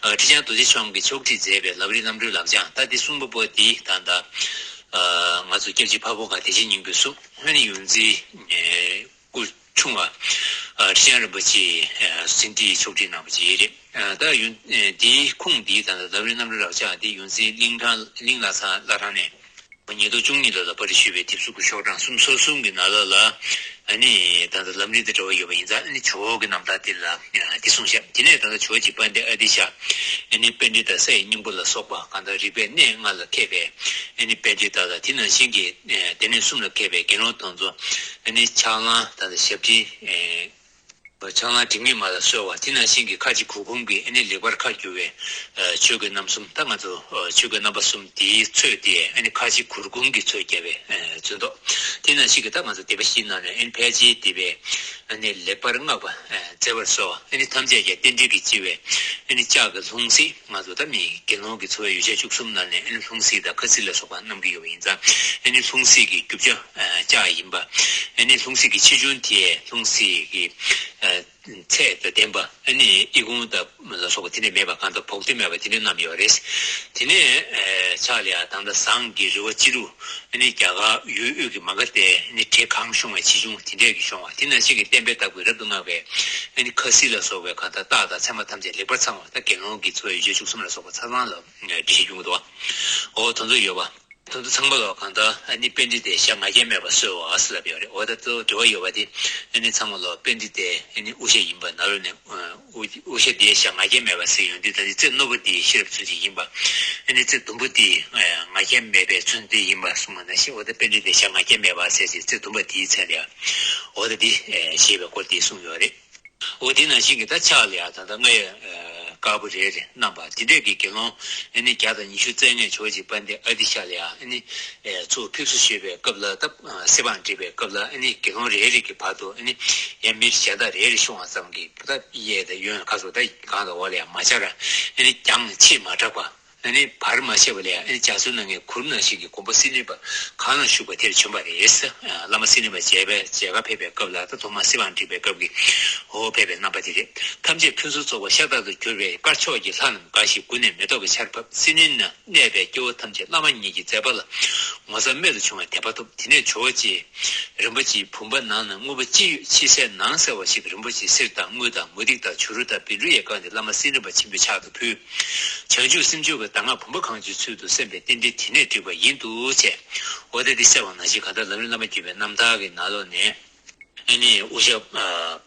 ཨ་ཁྲི་བྱང་རྡོ་རྗེ་འཆང་གིས་ཕྱོགས་སྒྲིག་མཛད་པའི་ལམ་རིམ་རྣམ་གྲོལ་ལག་བཅངས། ད་འདི་གསུངས་པ་པོ་འདི་ད་ལྟ་ཨ་ང་ཚོ་སྐྱབས་རྗེ་འཕགས་བོད་ཁ་བདེ་ཆེན་སྙིང་པོས་གསུངས། ཨ་ནི་ཡོངས་འཛིན་ཨེ་སྐུ་ཆུང་བ་ཨ་ཁྲི་བྱང་རིན་པོ་ཆེས་ཨ་ཟིན་བྲིས་ཕྱོགས་སྒྲིག་གནང་བ་ཅིག་རེད། ཨ་ད་ཡོན་ཨེ་འདིའི་ཁུངས་འདི་ད་ལྟ་ལམ་རིམ་རྣམ་གྲོལ་ལག་བཅངས་འདི་ཡོངས་འཛིན་གླིང་ཁྲང་གླིང་བླ་བྲང་བླ་བྲང་ནས་ཉིས་སྟོང་བཅུ་གཉིས་ལོ་ལ་པར་བསྐྲུན་བྱས་པའི་དེབ་གཟུགས་ཀྱི་ཤོག་གྲངས་གསུམ་སོ་གསུམ་གྱི་ནང་ལོགས་ལ། ཨ་ནི་ད་ལྟ་ལམ་རིམ་དང་འབྲེལ་བ་ཡོད་པ་ཡིན་ཙང་། ཨ་ནི་ཇོ་བོ་གི་རྣམ་ཐར་དེ་ལ་ཨ་འདི་གསུངས་ཤག། དེ་ནས་ད་ལྟ་ཇོ་བོ་རྗེ་དཔལ་ལྡན་ཨ་ཏི་ཤ་ཨ་ནི་པཎྜི་ཏ་ས་ཡི་སྙིང་པོ་ལ་སོགས་པ་གང་ལྟར་རིག་པའི་གནས་ལྔ་ལ་མཁས་པའི་ཨ་ནི་པཎྜི་ཏ་དང་། དེ་ནང་བཞིན་གྱི་ཨ་སྡེ་སྣོད་གསུམ་ལ་མཁས་པའི་དགེ་སློང་དེ་ཚོ་ཨ་ནི་ཕྱག་ལེན་ད་ལྟ་ཞབས་ཕྱི་ཨ་ཕྱག་ལེན་དྲི་མེད་མ་ལ་གསོལ་བ། དེ་ནང་བཞིན་གྱི་ཁ་ཆེ་གུར་གུམ་གྱི་ཨ་ནི་ལེགས་པར་ཁ་བསྒྱུར་བའི་ཨ་ཆོས་གོས་རྣམ་གསུམ། ད་ང་ཚོ་ཨ་ཆོས་གོས་རྣམ་པ་གསུམ་དེའི་ཚོས་དེ་ཨ་ནི་ཁ་ཆེ་གུར་གུམ་གྱི་ཚོས་བརྒྱབ་པའི་ཨ་ཚོན་མདོག། དེ་ནང་བཞིན་གྱི་ད་ང་ཚོ་སྡེ་པ་བཞིའི་ནང་ནས་ཨ་ནི་ཕལ་ཆེར་སྡེ་པའི་ཨ་ནི་ལེགས་པར་བསྔགས་པ་ཨ་མཛད་པར་གསོལ་བ། ཨ་ནི་ཐམས་ཅད་ཀྱང་རྟེན་འབྲེལ་གྱི་ལྕི་བའི་ཨ་ནི་ལྕགས་ཀྱི་ལྷུང་བཟེད། ང་ཚོ་ད་མི་དགེ་སློང་གི་འཚོ་བའི་ཡོ་བྱད་བཅུ་གསུམ་ནང་ནས་ཨ་ནི་ལྷུང་བཟེད་དང་ཁ་ཚིག་ལ་སོགས་པ་བསྣམས་ཀྱི་ཡོད་པ་ཡིན་ཙང་། ཨ་ནི་ལྷུང་བཟེད་ཀྱི་རྒྱུ་ཆ་ཨ་ལྕགས་ཡིན་པ། ཨ་ནི་ལྷུང་བཟེད་ཀྱི་ཆེ་ཆུང་དེ་ལྷུང་བཟེད་ཀྱི་ ཚད་དང་ལྡན་པ་ཨ་ནི་ཨི་ཁུང་དང་ལ་སོགས་པ་དེ་འདྲ་མེད་པ། གང་ལྟར་བོགས་འདོན་མེད་པ་དེ་འདྲ་བསྣམས་ཡོད་རེད། དེ་ནས་ཕྱག་ལ་ཡ་ད་ལྟ་ཟངས་ཀྱི་རི་བོ་སྤྱི་རུ་ཨ་ནི་རྒྱ་གར་ཡུལ་དབུས་ཀྱི་མ་ག་དྷའི་ཨ་ནི་བྲེ་གང་ཤོང་བའི་ཆེ་ཆུང་དེ་འདྲས་ཀྱི་ཤོང་བ། དེ་ནང་བཞིན་གྱི་བསྟན་པའི་བདག་པོས་རབ་ཏུ་བསྔགས་པའི་ཨ་ནི་ཁ་སིལ་ལ་སོགས་པའི་གང་ལྟར་རྟགས་དང་མཚན་མ་ཐམས་ཅད་ལེགས་པར་ཚང་བ། ད་དགེ་སློང་གི་འཚོ་བའི་ཡོ་བྱད་བཅུ་གསུམ་ལ་སོགས་པ་ཚང་ཚང་ལ་འགྲེལ་བཤད་ཡོང་གི་འདུག་བ། འོ་དེ་ཚོ་ཡོད་པ། དེ་ཚོ་ཚང་མ་ལ་གང་ལྟར་ཨ་ནི་པཎྜི་ཏས་ཞྭ་ང་རྒྱལ་མེད་པར་གསོལ་བ་ཟེར་ལབ་ཡོད་རེད། འོ་ད་དེ་འབྲེལ་བ་ཡོད་པ་དེ་ཨ་ནི་ཚང་མ་ལ་པཎྜི་ཏས་ཨ་ནི་དབུ་ཞྭ་ཡིན་པ་ནང་ལོགས་ནས་དབུ་དབུ་ཞྭ་དེའི་ཞྭ་ང་རྒྱལ་མེད་པ་ཟེར་ཡོང་དུས། ད་ནི་རྩེ་རྣོ་པོ་དེ་ཤེས་རབ་མཚོན་བྱེད་ཡིན་པ། ཨ་ནི་རྩེ་ཟླུམ་པོ་དེ་ང་རྒྱལ་མེད་པའི་མཚོན་དོན་ཡིན་པ་གསུངས་པ་ནང་བཞིན། འོ་ད་པཎྜི་ཏས་ཞྭ་ང་རྒྱལ་མེད་པ་ཟེར་ཅིག་རྩེ་ཟླུམ་པ་དེའི་མཚན་ལ་ཡ་འོ་ད་དེ་ཞེས་པའི་སྐོར་དེ་གསུངས་ཡོད་རེད། འོ་དེ་ནང་བཞིན་གྱི་ད་ཕྱག་ལ་ཡ་ད་ལྟ་རྔ་ཡབ་དཀར་པོ་རེ་རེ་བསྣམས་པ་དེ་འདྲས་ཀྱི་དགེ་སློང་ཨ་ནི་བརྒྱ་དང་ཉི་ཤུ་རྩ་ལྔས་ཇོ་བོ་རྗེ་དཔལ་ལྡན་ཨ་ཏི་ཤ་ལ་ཡ་ཨ་ནི་ཚུར་ཕེབས་བསུ་ཞུས་པའི་སྐབས་ལ། ད་གསེར་བང་བསྒྲིགས་པའི་སྐབས་ལ་ཨ་ནི་དགེ་སློང་རེ་རེ་གི་བར་དུ་ཨ་ནི་ཡང་མི་གཞན་དག་རེ་རེ་ཤོང་བ་ཙམ་གྱིས། ད་གཡས་དང་གཡོན་ག་སོགས་ད་གང་དང་འོག་ལ་ཡང་མ་ཆགས་ར། ཨ་ནི་རྒྱང་ཕྱེད་མ་བྲགས་པ། ཨ་ནི་བར་མ་ཆད་པ་ལས་ཨ་ནི་འཇའ་ཚོན་སྣ་ལྔའི་གུར་ནང་བཞིན་གྱི་དགོན་པ་སིལ་སྙན་པ་གང་ན་བཞུགས་པ་དེར་བྱོན་པ་རེད། བླ་མ་སིལ་སྙན་པ་མཇལ་བའི་མཇལ་ཁར་ཕེབས་པའི་སྐབས་ལ། ད་ཐོག་མར་གསེར་བང་བསྒྲིགས་པའི་སྐབས་ཀྱི་འོ་ཕེབས་པའི་རྣམ་པ་དེ་རེད། ཐམས་ཅད་ཕུན་སུམ་ཚོགས་པ་ཤ་སྟག་ཏུ་གྱུར་པའི་དཀར་ཕྱོགས་ཀྱི་ལྷ་རྣམས་དགའ་ཞིང་མགུ་ནས་མེ་ཏོག་གི་ཆར་ཕབ། སིལ་སྙན་ན་གནས་པའི་སྐྱེ་བོ་ཐམས་ཅད་བླ་མ་ཉིད་ཀྱི་མཛད་པ་ལ་ངོ་མཚར་རྨད་དུ་བྱུང་བའི་དད་པ་ཐོབ། དེ་ནས་ཇོ་བོ་རྗེ་རིན་པོ་ཆེའི་བུམ་པ་ནང་ན་དངོས་པོ་ཅི་ཡོད་ཕྱི་གསལ་ནང་གསལ་བ་ཞིག་ཏུ་རིན་པོ་ཆེའི་གསེར་དང་དངུལ་དང་མུ་ཏིག་དང་བྱུ་རུ་དང་བཻ་ཌཱུརྱས་བཀང་སྟེ་བླ་མ་སེང་ལྡེང་པ་ཆེན་པོའི་ཕྱག་ཏུ་ཕུལ། བྱང་ཆུབ་སེམས་མཆོག་གི་གདམས་ངག་བུམ་པ་གང་བྱོའི་ཚུལ་དུ་གསན་པས་རྟེན་འབྲེལ་དེ་ནས་འགྲིག་པ་ཡིན་འདུག་ཅེས། འོ་ད་འདི་གསལ་བ་ནང་བཞིན་གང་ལྟར་ལམ་རིམ་བླ་མ་བརྒྱུད་པའི་རྣམ་ཐར་གྱི་ནང་ལོགས་ནས་ཨ་ནི་དབུ་ཞྭ་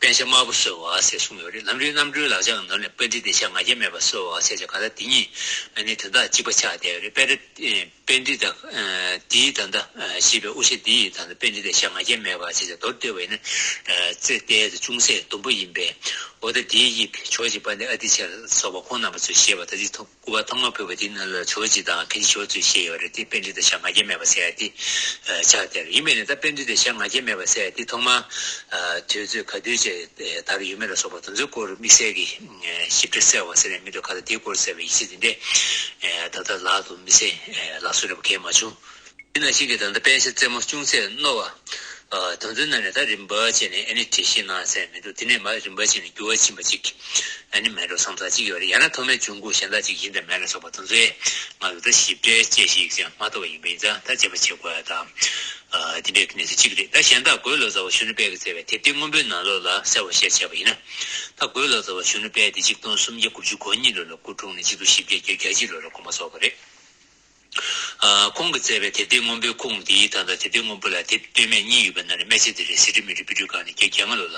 པད་ཞྭ་དམར་པོ་གསོལ་བ་ཞེས་གསུངས་ཡོད་རེད། ལམ་རིམ་རྣམ་གྲོལ་ལག་བཅངས་ནང་ནས་པཎྜི་ཏས་ཞྭ་ང་རྒྱལ་མེད་པར་གསོལ་བ་ཞེས་བྱ། གང་ལྟར་དེ་གཉིས་ཨ་ནི་དོན་དག་གཅིག་པ་ཆགས་བསྡད་ཡོད་རེད། པཎྜི་ཏ་པཎྜི་ཏ་འདིའི་ད་ལྟ་ཞེས་པའི་དབུ་ཞྭ་འདི་ཡི་ད་ལྟ་པཎྜི་ཏས་ཞྭ་ང་རྒྱལ་མེད་པ་ཞེས་བྱ་མདོར་བསྡུས་པ་ཡིན་ན། རྩེ་ཏེ་དང་ཅུང་ཟད་ཟླུམ་པོ་ཡིན་པས། འོ་ད་དེའི་དབྱིབས་ཇོ་བོ་རྗེ་དཔལ་ལྡན་ཨ་ཏི་ཤ་ལ་སོགས་པ་ཁོང་རྣམ་པ་ཚོས་བཞེས་པ། ད་ཅི་ཐོག་སྐུ་པར་ཐོག་མར་ཕུལ་བ་དེའི་ནང་ལ་ཇོ་བོ་རྗེ་དང་མཁན་ཆེན་ཞི་བ་འཚོས་བཞེས་ཡོད་རེད། དེ་པཎྜི་ཏ་ཞྭ་ང་རྒྱལ་མེད་པ་ཟེར་ཡ་དེ་ཆགས་བསྡད་རེད། ཡིན་པས་ན་ད་པཎྜི་ཏ་ཞྭ་ང་རྒྱལ་མེད་པ་ཟེར་ཡ་དེ་ཐོག་མར་དུས་ཚོད་ག་དུས་བྱས་དར་ཡོད་མེད་ལ་སོགས་པ་དེ་ཚོའི་སྐོར་དམིགས་བསལ་གྱི་ཞིབ་ཕྲ་གསལ་བ་ཟེར་ནས་མི་འདུག་ག་ད་དེའི་སྐོར་གསལ་བའི་ཡིག་ཆ་དེ་འདྲས་ད་ལྟ་ལག་ཏུ་མི་གསལ། ལག་སོ་རེ་བ་གས་མ་བྱུང་། དེ་ནང་བཞིན་གྱི་ད་ལྟ་པད་ཞྭ་རྩེ་མོ་ཅུང་ཟད་རྣོ་བ། ཨ་དེ་ཚོའི་ནང་ནས་ད་རིམ་པ་བྱས་ནས་ཨ་ནི་འགྲེལ་བཤད་གནང་ཟེར་མི་འདུག་དེ་ནས་མར་རིམ་པ་བྱས་ནས་འགྱུར་བ་ཕྱིན་པ་གཅིག་ཨ་ནི་མེད་འགྲོ་བསམ་ས་གཅིག་ཡོད་རེད། ཡང་ན་ཐོག་མའི་འབྱུང་ཁུངས་གཞན་དག་ཅིག་ཡིན་དང་མིན་ལ་སོགས་པ་དེ་ཚོའི་ང་ཚོ་ད་ཞིབ་ཕྲའི་དཔྱད་གཞི་ཞིག་ཀྱང་མ་ཐོབ་པ་ཡིན་པ་ཡིན་ཙང་། ད་དཔྱད་པ་བྱེད་དགོས་ཡ་དང་། ཨ་དེ་འདྲའི་གནས་ཚུལ་གཅིག་རེད། ད་གཞན་དག་གོས་ལོ་ཙཱ་བ་གཞོན་ནུ་དཔལ་གྱིས་མཛད་པའི་དེབ་ཐེར་སྔོན་པོའི་ནང་ལོགས་ལ་གསལ་བར་བཤད་བྱས་པ་ཡིན་ན། ད་གོས་ལོ་ཙཱ་བ་གཞོན་ནུ་དཔལ་དེ་ཆིག་སྟོང་སུམ་བརྒྱ་དགུ་བཅུ་གོ་གཉིས་ལོ་ལ་སྐུ་འཁྲུངས་ནས་ཆིག་སྟོང་བཞི་བརྒྱ་བརྒྱད་ཅུ་གྱ་གཅིག་ལོ་ལ་དགོངས་པ་རྫོགས་པ་རེད། ཨ་ཁོང་གིས་མཛད་པའི་དེབ་ཐེར་སྔོན་པོའི་ཁུངས་འདིའི་ད་ལྟ་དེབ་ཐེར་སྔོན་པོ་ལ་དེབ་སྟོད་སྨད་གཉིས་ཡོད་པའི་ནང་ནས་སྨད་ཆ་དེ་རེད། གཟི་བརྗིད་མུ་ཏིག་པཎ་གྲུས་སྒང་ནས་བརྒྱད་བརྒྱ་ལྔ་ལོ་ལ་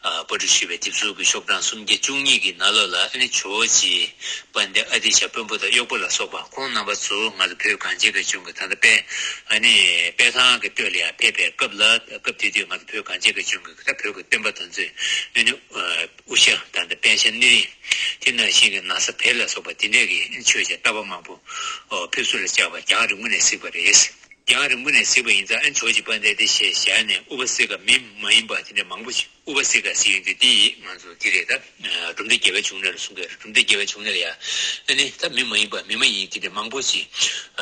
ཨ་པར་སྐྲུན་ཞུས་པའི་དེབ་གཟུགས་ཀྱི་ཤོག་གྲངས་སུམ་བརྒྱ་བཅུ་གཉིས་ཀྱི་ནང་ལོགས་ལ་ཨ་ནི་ཇོ་བོ་རྗེ་དཔལ་ལྡན་ཨ་ཏི་ཤ་དཔོན་པོ་དང་གཡོག་པོ་ལ་སོགས་པ་ཁོང་རྣམ་པ་ཚོ་ང་ཚོ་བོད་གངས་ཅན་གྱི་ལྗོངས་ཀྱི་ད་ལྟ་དཔལ་ཨ་ནི་དཔལ་ཐང་གི་སྟོད་ལ་ཡང་ཕེབས་པའི་སྐབས་ལ། སྐབས་དེ་དུས་ང་ཚོ་བོད་གངས་ཅན་གྱི་ལྗོངས་ཀྱི་ད་བོད་ཀྱི་སྟོན་པ་དེ་ཚོས་ཨ་ནི་ཨ་དབུ་ཞྭ་དང་ད་པད་ཞྭ་སྣེ་རིང་། དེ་ནང་བཞིན་གྱི་ན་བཟའ་བལ་ལ་སོགས་པ་དེ་འདྲས་ཀྱི་མཆོད་བྱ་རྟ་པ་མང་པོ་ཨོ་ཕེབས་བསུ་ལ་བཅར་བ་རྒྱང་རིང་པོ་ནས་གཟིགས་པ་རེད། རྒྱང་རིང་པོ་ནས་གཟིགས་པ་ཡིན་ཙང་ཨ་ཇོ་བོ་རྗེ་དཔལ་ལྡན་དེ་ཞལ་བཞག་ནས་དབུ་བ་གསེར་ཁ་མི་མ་ཡིན་པ་དེ་འདྲས་མང་པོ་ཞིག་དབུ་བ་གསེར་ཁ་ཟེར་ཡོང་དུས་དེ་ཡིས་ང་ཚོ་དེ་རེད། ད་གྲུབ་མཐའ་རྒྱལ་བའི་འབྱུང་གནས་ལ་གསུང་གི་རེད། གྲུབ་མཐའ་རྒྱལ་བའི་འབྱུང་གནས་ལ་ཡ་ཨ་ནི་ད་མི་མ་ཡིན་པ་མི་མ་ཡིན་དེ་འདྲས་མང་པོ་ཞིག་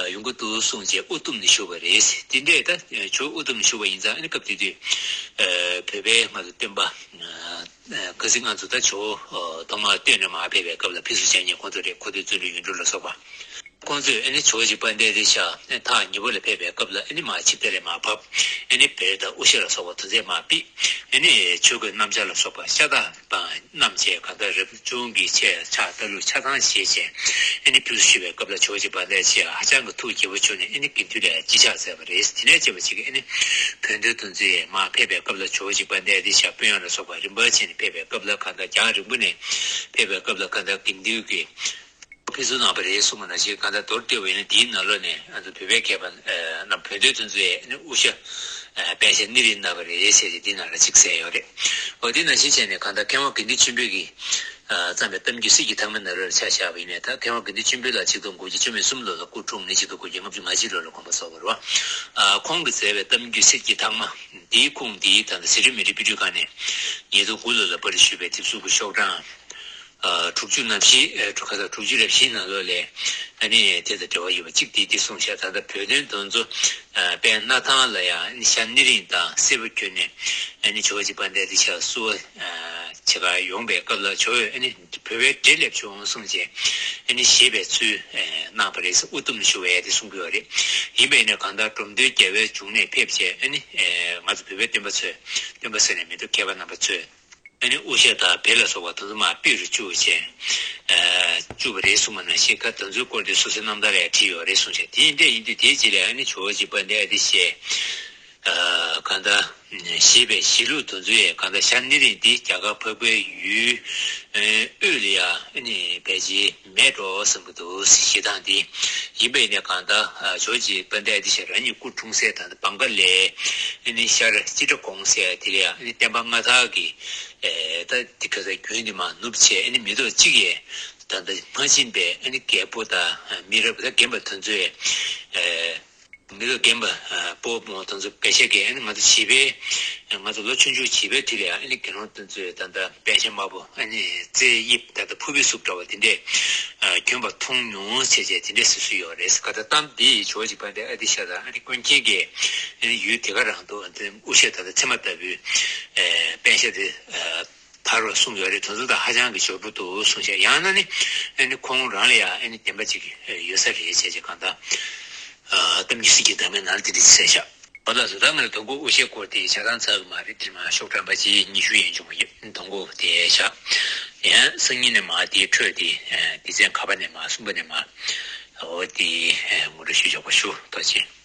ཡོང་གི་འདུག་གསུངས་བྱས་དབུ་བཏུམས་ནས་བཞུགས་པ་རེད། དེ་འདྲས་ད་ཇོ་དབུ་བཏུམས་ནས་བཞུགས་པ་ཡིན་ཙང་ཨ་ནི་སྐབས་དེ་དུས་བོད་པའི་ང་ཚོ་སྟོན་པ། གལ་སྲིད་ང་ཚོ་ད་ཇོ་བོ་ཐོག་མར་སྟོད་ནས་མར་ཕེབས་པའི་སྐབས་ལ་ཕེབས་བསུ་བྱ་མཁན་ཁོང་ཚོ་རེད། ཁོ་ཚོས་བརྩོན་འགྲུས་ཡོན་ཏན་ལ་སོགས་པ། ཁོང་ཚོས་ཨ་ནི་ཇོ་བོ་རྗེ་དཔལ་ལྡན་དེ་ཤ་ཐག་ཉེ་པོ་ལ་ཕེབས་པའི་སྐབས་ལ་ཨ་ནི་མར་ཆིབས་རྟ་རེ་མར་བབས། ཨ་ནི་བེར་དང་དབུ་ཞྭ་ལ་སོགས་པ་དེ་ཚོ་མར་ཕུད། ཨ་ནི་ཆོས་གོས་སྣམ་སྦྱར་ལ་སོགས་པ་ཤ་སྟག་དང་བསྣམས་བྱས་གང་ལྟར་རབ་བྱུང་གི་ཆས་ཕྱག་རྟ་ལུགས་ཆ་ཚང་བཞེས་བྱས་ཨ་ནི་ཕེབས་བསུ་ཞུས་པའི་སྐབས་ལ་ཇོ་བོ་རྗེ་དཔལ་ལྡན་ཞེས་ཧ་ཅང་གི་ཐུགས་དགྱེས་པོ་བྱུང་ནས་ཨ་ནི་དགེ་འདུན་ལ་གཅིག་ཕྱག་འཚལ་བ་རེད། དེ་ནས་བྱས་པ་ཅིག་གིས་ཨ་ནི་བོད་དོན་དོན་ཚུལ་མར་ཕེབས་པའི་སྐབས་ལ་ཇོ་བོ་རྗེ་དཔལ་ལྡན་དེ་ཤ་དཔོན་གཡོག་ལ་སོགས་པ་རིམ་པ་བྱས་ནས་ཕེབས་པའི་སྐབས་ལ་གང་ལྟར་རྒྱང་རིང་པོ་ནས་ཕེབས་པའི་སྐབས་ལ་གང་ལྟར་དགེ་འདུན་གྱིས་ཕེབས་བསུ་གནང་བ་རེད་གསུངས་པ་ནང་བཞིན་གང་ལྟར་མདོར་བསྡུས་པ་ཡིན་ན་འདིའི་ནང་ལོགས་ནས་ང་ཚོ་བོད་པའི་མཁས་པ་རྣམས་བོད་དོན་དོན་ཚུལ་ཨ་ནི་དབུ་ཞྭ་པད་ཞྭ་སྣེ་རིང་གནང་བ་རེད་ཟེར་ཏེ་འདི་ནང་ལ་ཅིག་གསལ་ཡོད་རེད། འོ་དེ་ནང་བཞིན་བྱས་ནས་གང་ལྟར་མཁས་དབང་དགེ་འདུན་ཆོས་འཕེལ་གྱིས་ཨ་བརྩམས་པའི་གཏམ་རྒྱུད་གསེར་གྱི་ཐང་མའི་ནང་ལོགས་ལ་ཆ་བཞག་པ་ཡིན་ནའི། ད་མཁས་དབང་དགེ་འདུན་ཆོས་འཕེལ་ལགས་ཆིག་སྟོང་དགུ་བརྒྱ་བཅུ་མེད་གསུམ་ལོ་ལ་སྐུ་འཁྲུངས་ནས་ཆིག་སྟོང་དགུ་བརྒྱ་ལྔ་བཅུ་ང་གཅིག་ལོ་ལ་དགོངས་པ་རྫོགས་པ་རེད་བ། ཨ་ཁོང་གིས་མཛད་པའི་གཏམ་རྒྱུད་གསེར་གྱི་ཐང་མ་འདིའི་ཁུངས་འདི་ད་ལྟ་གཟི་བརྗིད་མུ་ཏིག་པཎ་གྲུས་སྒང་ནས་ཉིས་སྟོང་དགུ་ལོ་ལ་པར་ཞུས་པའི་དེབ་གཟུགས་ཀྱི་ཤོག་གྲངས་ཨ་དྲུག་ཅུ་རེ་བཞི། ཨ་དྲུག་ཁ་ས་དྲུག་ཅུ་རེ་བཞིའི་ནང་ལོགས་ལས་ཨ་ནི་དེ་དང་འབྲེལ་བ་ཡོད་པ་གཅིག་དེ་འདི་གསུངས་ཤག་ད་ལྟ་བོད་དོན་དོན་གཙོ་ཨ་དཔལ་སྣར་ཐང་ལ་ཡང་ཨ་ནི་ཞྭ་སྣེ་རིང་དང་སེར་པོ་གྱོན་ནས་ཨ་ནི་ཇོ་བོ་རྗེ་དཔལ་ལྡན་དེ་ཤ་བསུ་བ་ བྱེད་གར་ཡོང་པའི་སྐབས་ལ་ཇོ་བོས་ཨ་ནི་བོད་པའི་འདྲེ་སླེབས་བྱུང་གསུངས་བྱས་ཨ་ནི་ཞེད་པའི་ཚུལ་གནང་བ་རེད། དབུ་གཏུམ་ཞུ་བའི་དེ་གསུང་གི་ཡོད་རེད། ཡིན་པས་ན་གང་ལྟར་འབྲོམ་སྟོན་རྒྱལ་བའི་འབྱུང་གནས་ཕེབས་བྱས་ཨ་ནི་ང་ཚོ་བོད་པའི་སྟོན་པ་ཚོས། སྟོན་པ་ཟེར་ནས་མི་འདུག་མཁས་པ་རྣམ་པ་ཚོས། ཨ་ནི་དབུ་ཞྭ་དང་བེ་ལ་སོགས་པ་དེ་ཚོ་མར་པིར་བཅུག་བྱས། ཨ་བཅུག་པ་རེད་གསུངས་པ་ནང་བཞིན་ཁ་དེ་ཚོའི་སྐོར་དེ་སོ་སོའི་རྣམ་ཐར་ལ་བྲིས་ཡོད་རེད་གསུངས་བྱས། དེ་འདྲ་ཡིན་དུས་དེའི་རྗེས་ལ་ཨ་ནི་ཇོ་བོ་རྗེ་དཔལ་ལྡན་ཨ་ཏི་ཤས། ཨ་གང་ལྟར་ཞེས་པའི་ཞེས་ལུགས་དེ་ཚོ་ཡས་གང་ལྟར་ཞྭ་ནི་རིང་འདི་རྒྱ་གར་འཕགས་པའི་ཡུལ་དབུས་ལ་ཡ་ཨ་ནི་ཕལ་ཆེར་མེད་འགྲོ་བསམ་གྱི་འདུག་ཞེས་དང་འདི་ཡིན་པས་ནས་གང་ལྟར་ཇོ་བོ་རྗེ་དཔལ་ལྡན་ཨ་ཏི་ཤས་རང་ཉིད་སྐུ་འཁྲུངས་སའི་ད་ལྟ་བང་ཁ་ལས་ཨ་ནི་ཤར་སྤྱི་བྲག་ཀོང་ཟེར་དེ་ལ་ཡང་ཨ་ནི་བསྟན་པ་མངའ་ཐང་གི་ཨེ་ད་དེ་ག་ས་རྒྱུན་དེ་མར་ནུབ་བྱས་ཨ་ནི་མེ་ཏོག་གཅིག་ཡས་ད་ལྟ་མ་ཕྱིན་པའི་ཨ་ནི་རྒྱལ་པོ་དང་མི་རབས་ད་རྒན་པ་དེ་ཚོས་ཨེ་མི་ལོ་རྒན་པ་སྤོ་བོ་དེ་ཚོ་བེ་ཤ་གི་ཨ་ནི་ང་ཚོ་བྱིས་པའི་ང་ཚོ་ལོ་ཆུང་ཆུང་བྱིས་པའི་དུས་ལ་ཡང་ཨ་ནི་དགེ་སློང་དེ་ཚོས་ད་ལྟ་པད་ཤ་དམར་པོ་ཨ་ནི་རྩྭའི་དབྱིབས་ད་ལྟ་ཕུར་བུའི་གཟུགས་འདྲ་བ་དེ་འདྲས་གྱོན་པ་མཐོང་མྱོང་བྱས་བྱས་དེ་འདྲས་སུ་སུ་ཡོད་རེད། ག་ད་གཏམ་འདི་ཇོ་བོ་རྗེ་དཔལ་ལྡན་ཨ་ཏི་ཤ་དང་ཨ་ནི་ཀུན་མཁྱེན་གྱི་ཨ་ནི་ཡུལ་དེ་ག་རང་དུ་ཨ་ནི་དབུ་ཞྭ་ད་ལྟ་ཚེར་མ་ལྟ་བུའི་པད་ཤ་དེ། དར་བར་གསུངས་ཡོད་རེད། དེ་ཚོ་དང་ཧ་ཅང་གི་འབྱོར་པོ་འདུག་གསུངས་ཤག་ཡང་ན་ནི་ཨ་ནི་ཁོང་རང་ལ་ཡང་ཨ་ནི་བདེན་པ་ཅིག་ཡོད་ས་རེད་བྱས་བྱས་གང་ལྟར་གཏམ་ཉི་ཤུ་གི་བདག་མེད་ནང་དེ་འདྲ་ཟེར་ཤག་འོ་ལགས་སོ། ད་ང་ལ་དོན་གོ་དབུ་ཞྭའི་སྐོར་དེ་ཆ་ཚང་ཚར་གི་མ་རེད། དེ་མ་ཤོག་གྲངས་པ་ཅིག་ཉི་ཤུ་ཡན་བྱུང་བ་ཡོད། དོན་གོ་དེ་བཞག་ཡང་སང་ཉིན་ནས་མ་དེའི་འཕྲོས་དེ་སྡེ་ཚན་ག་པ་ནས་མ་གསུམ་པ་ནས་མ་འོ་དེ་ངོ་སྤྲོད་ཞུ་ཆོག་པ་ཞུ། ཐུགས་རྗེ་ཆེ།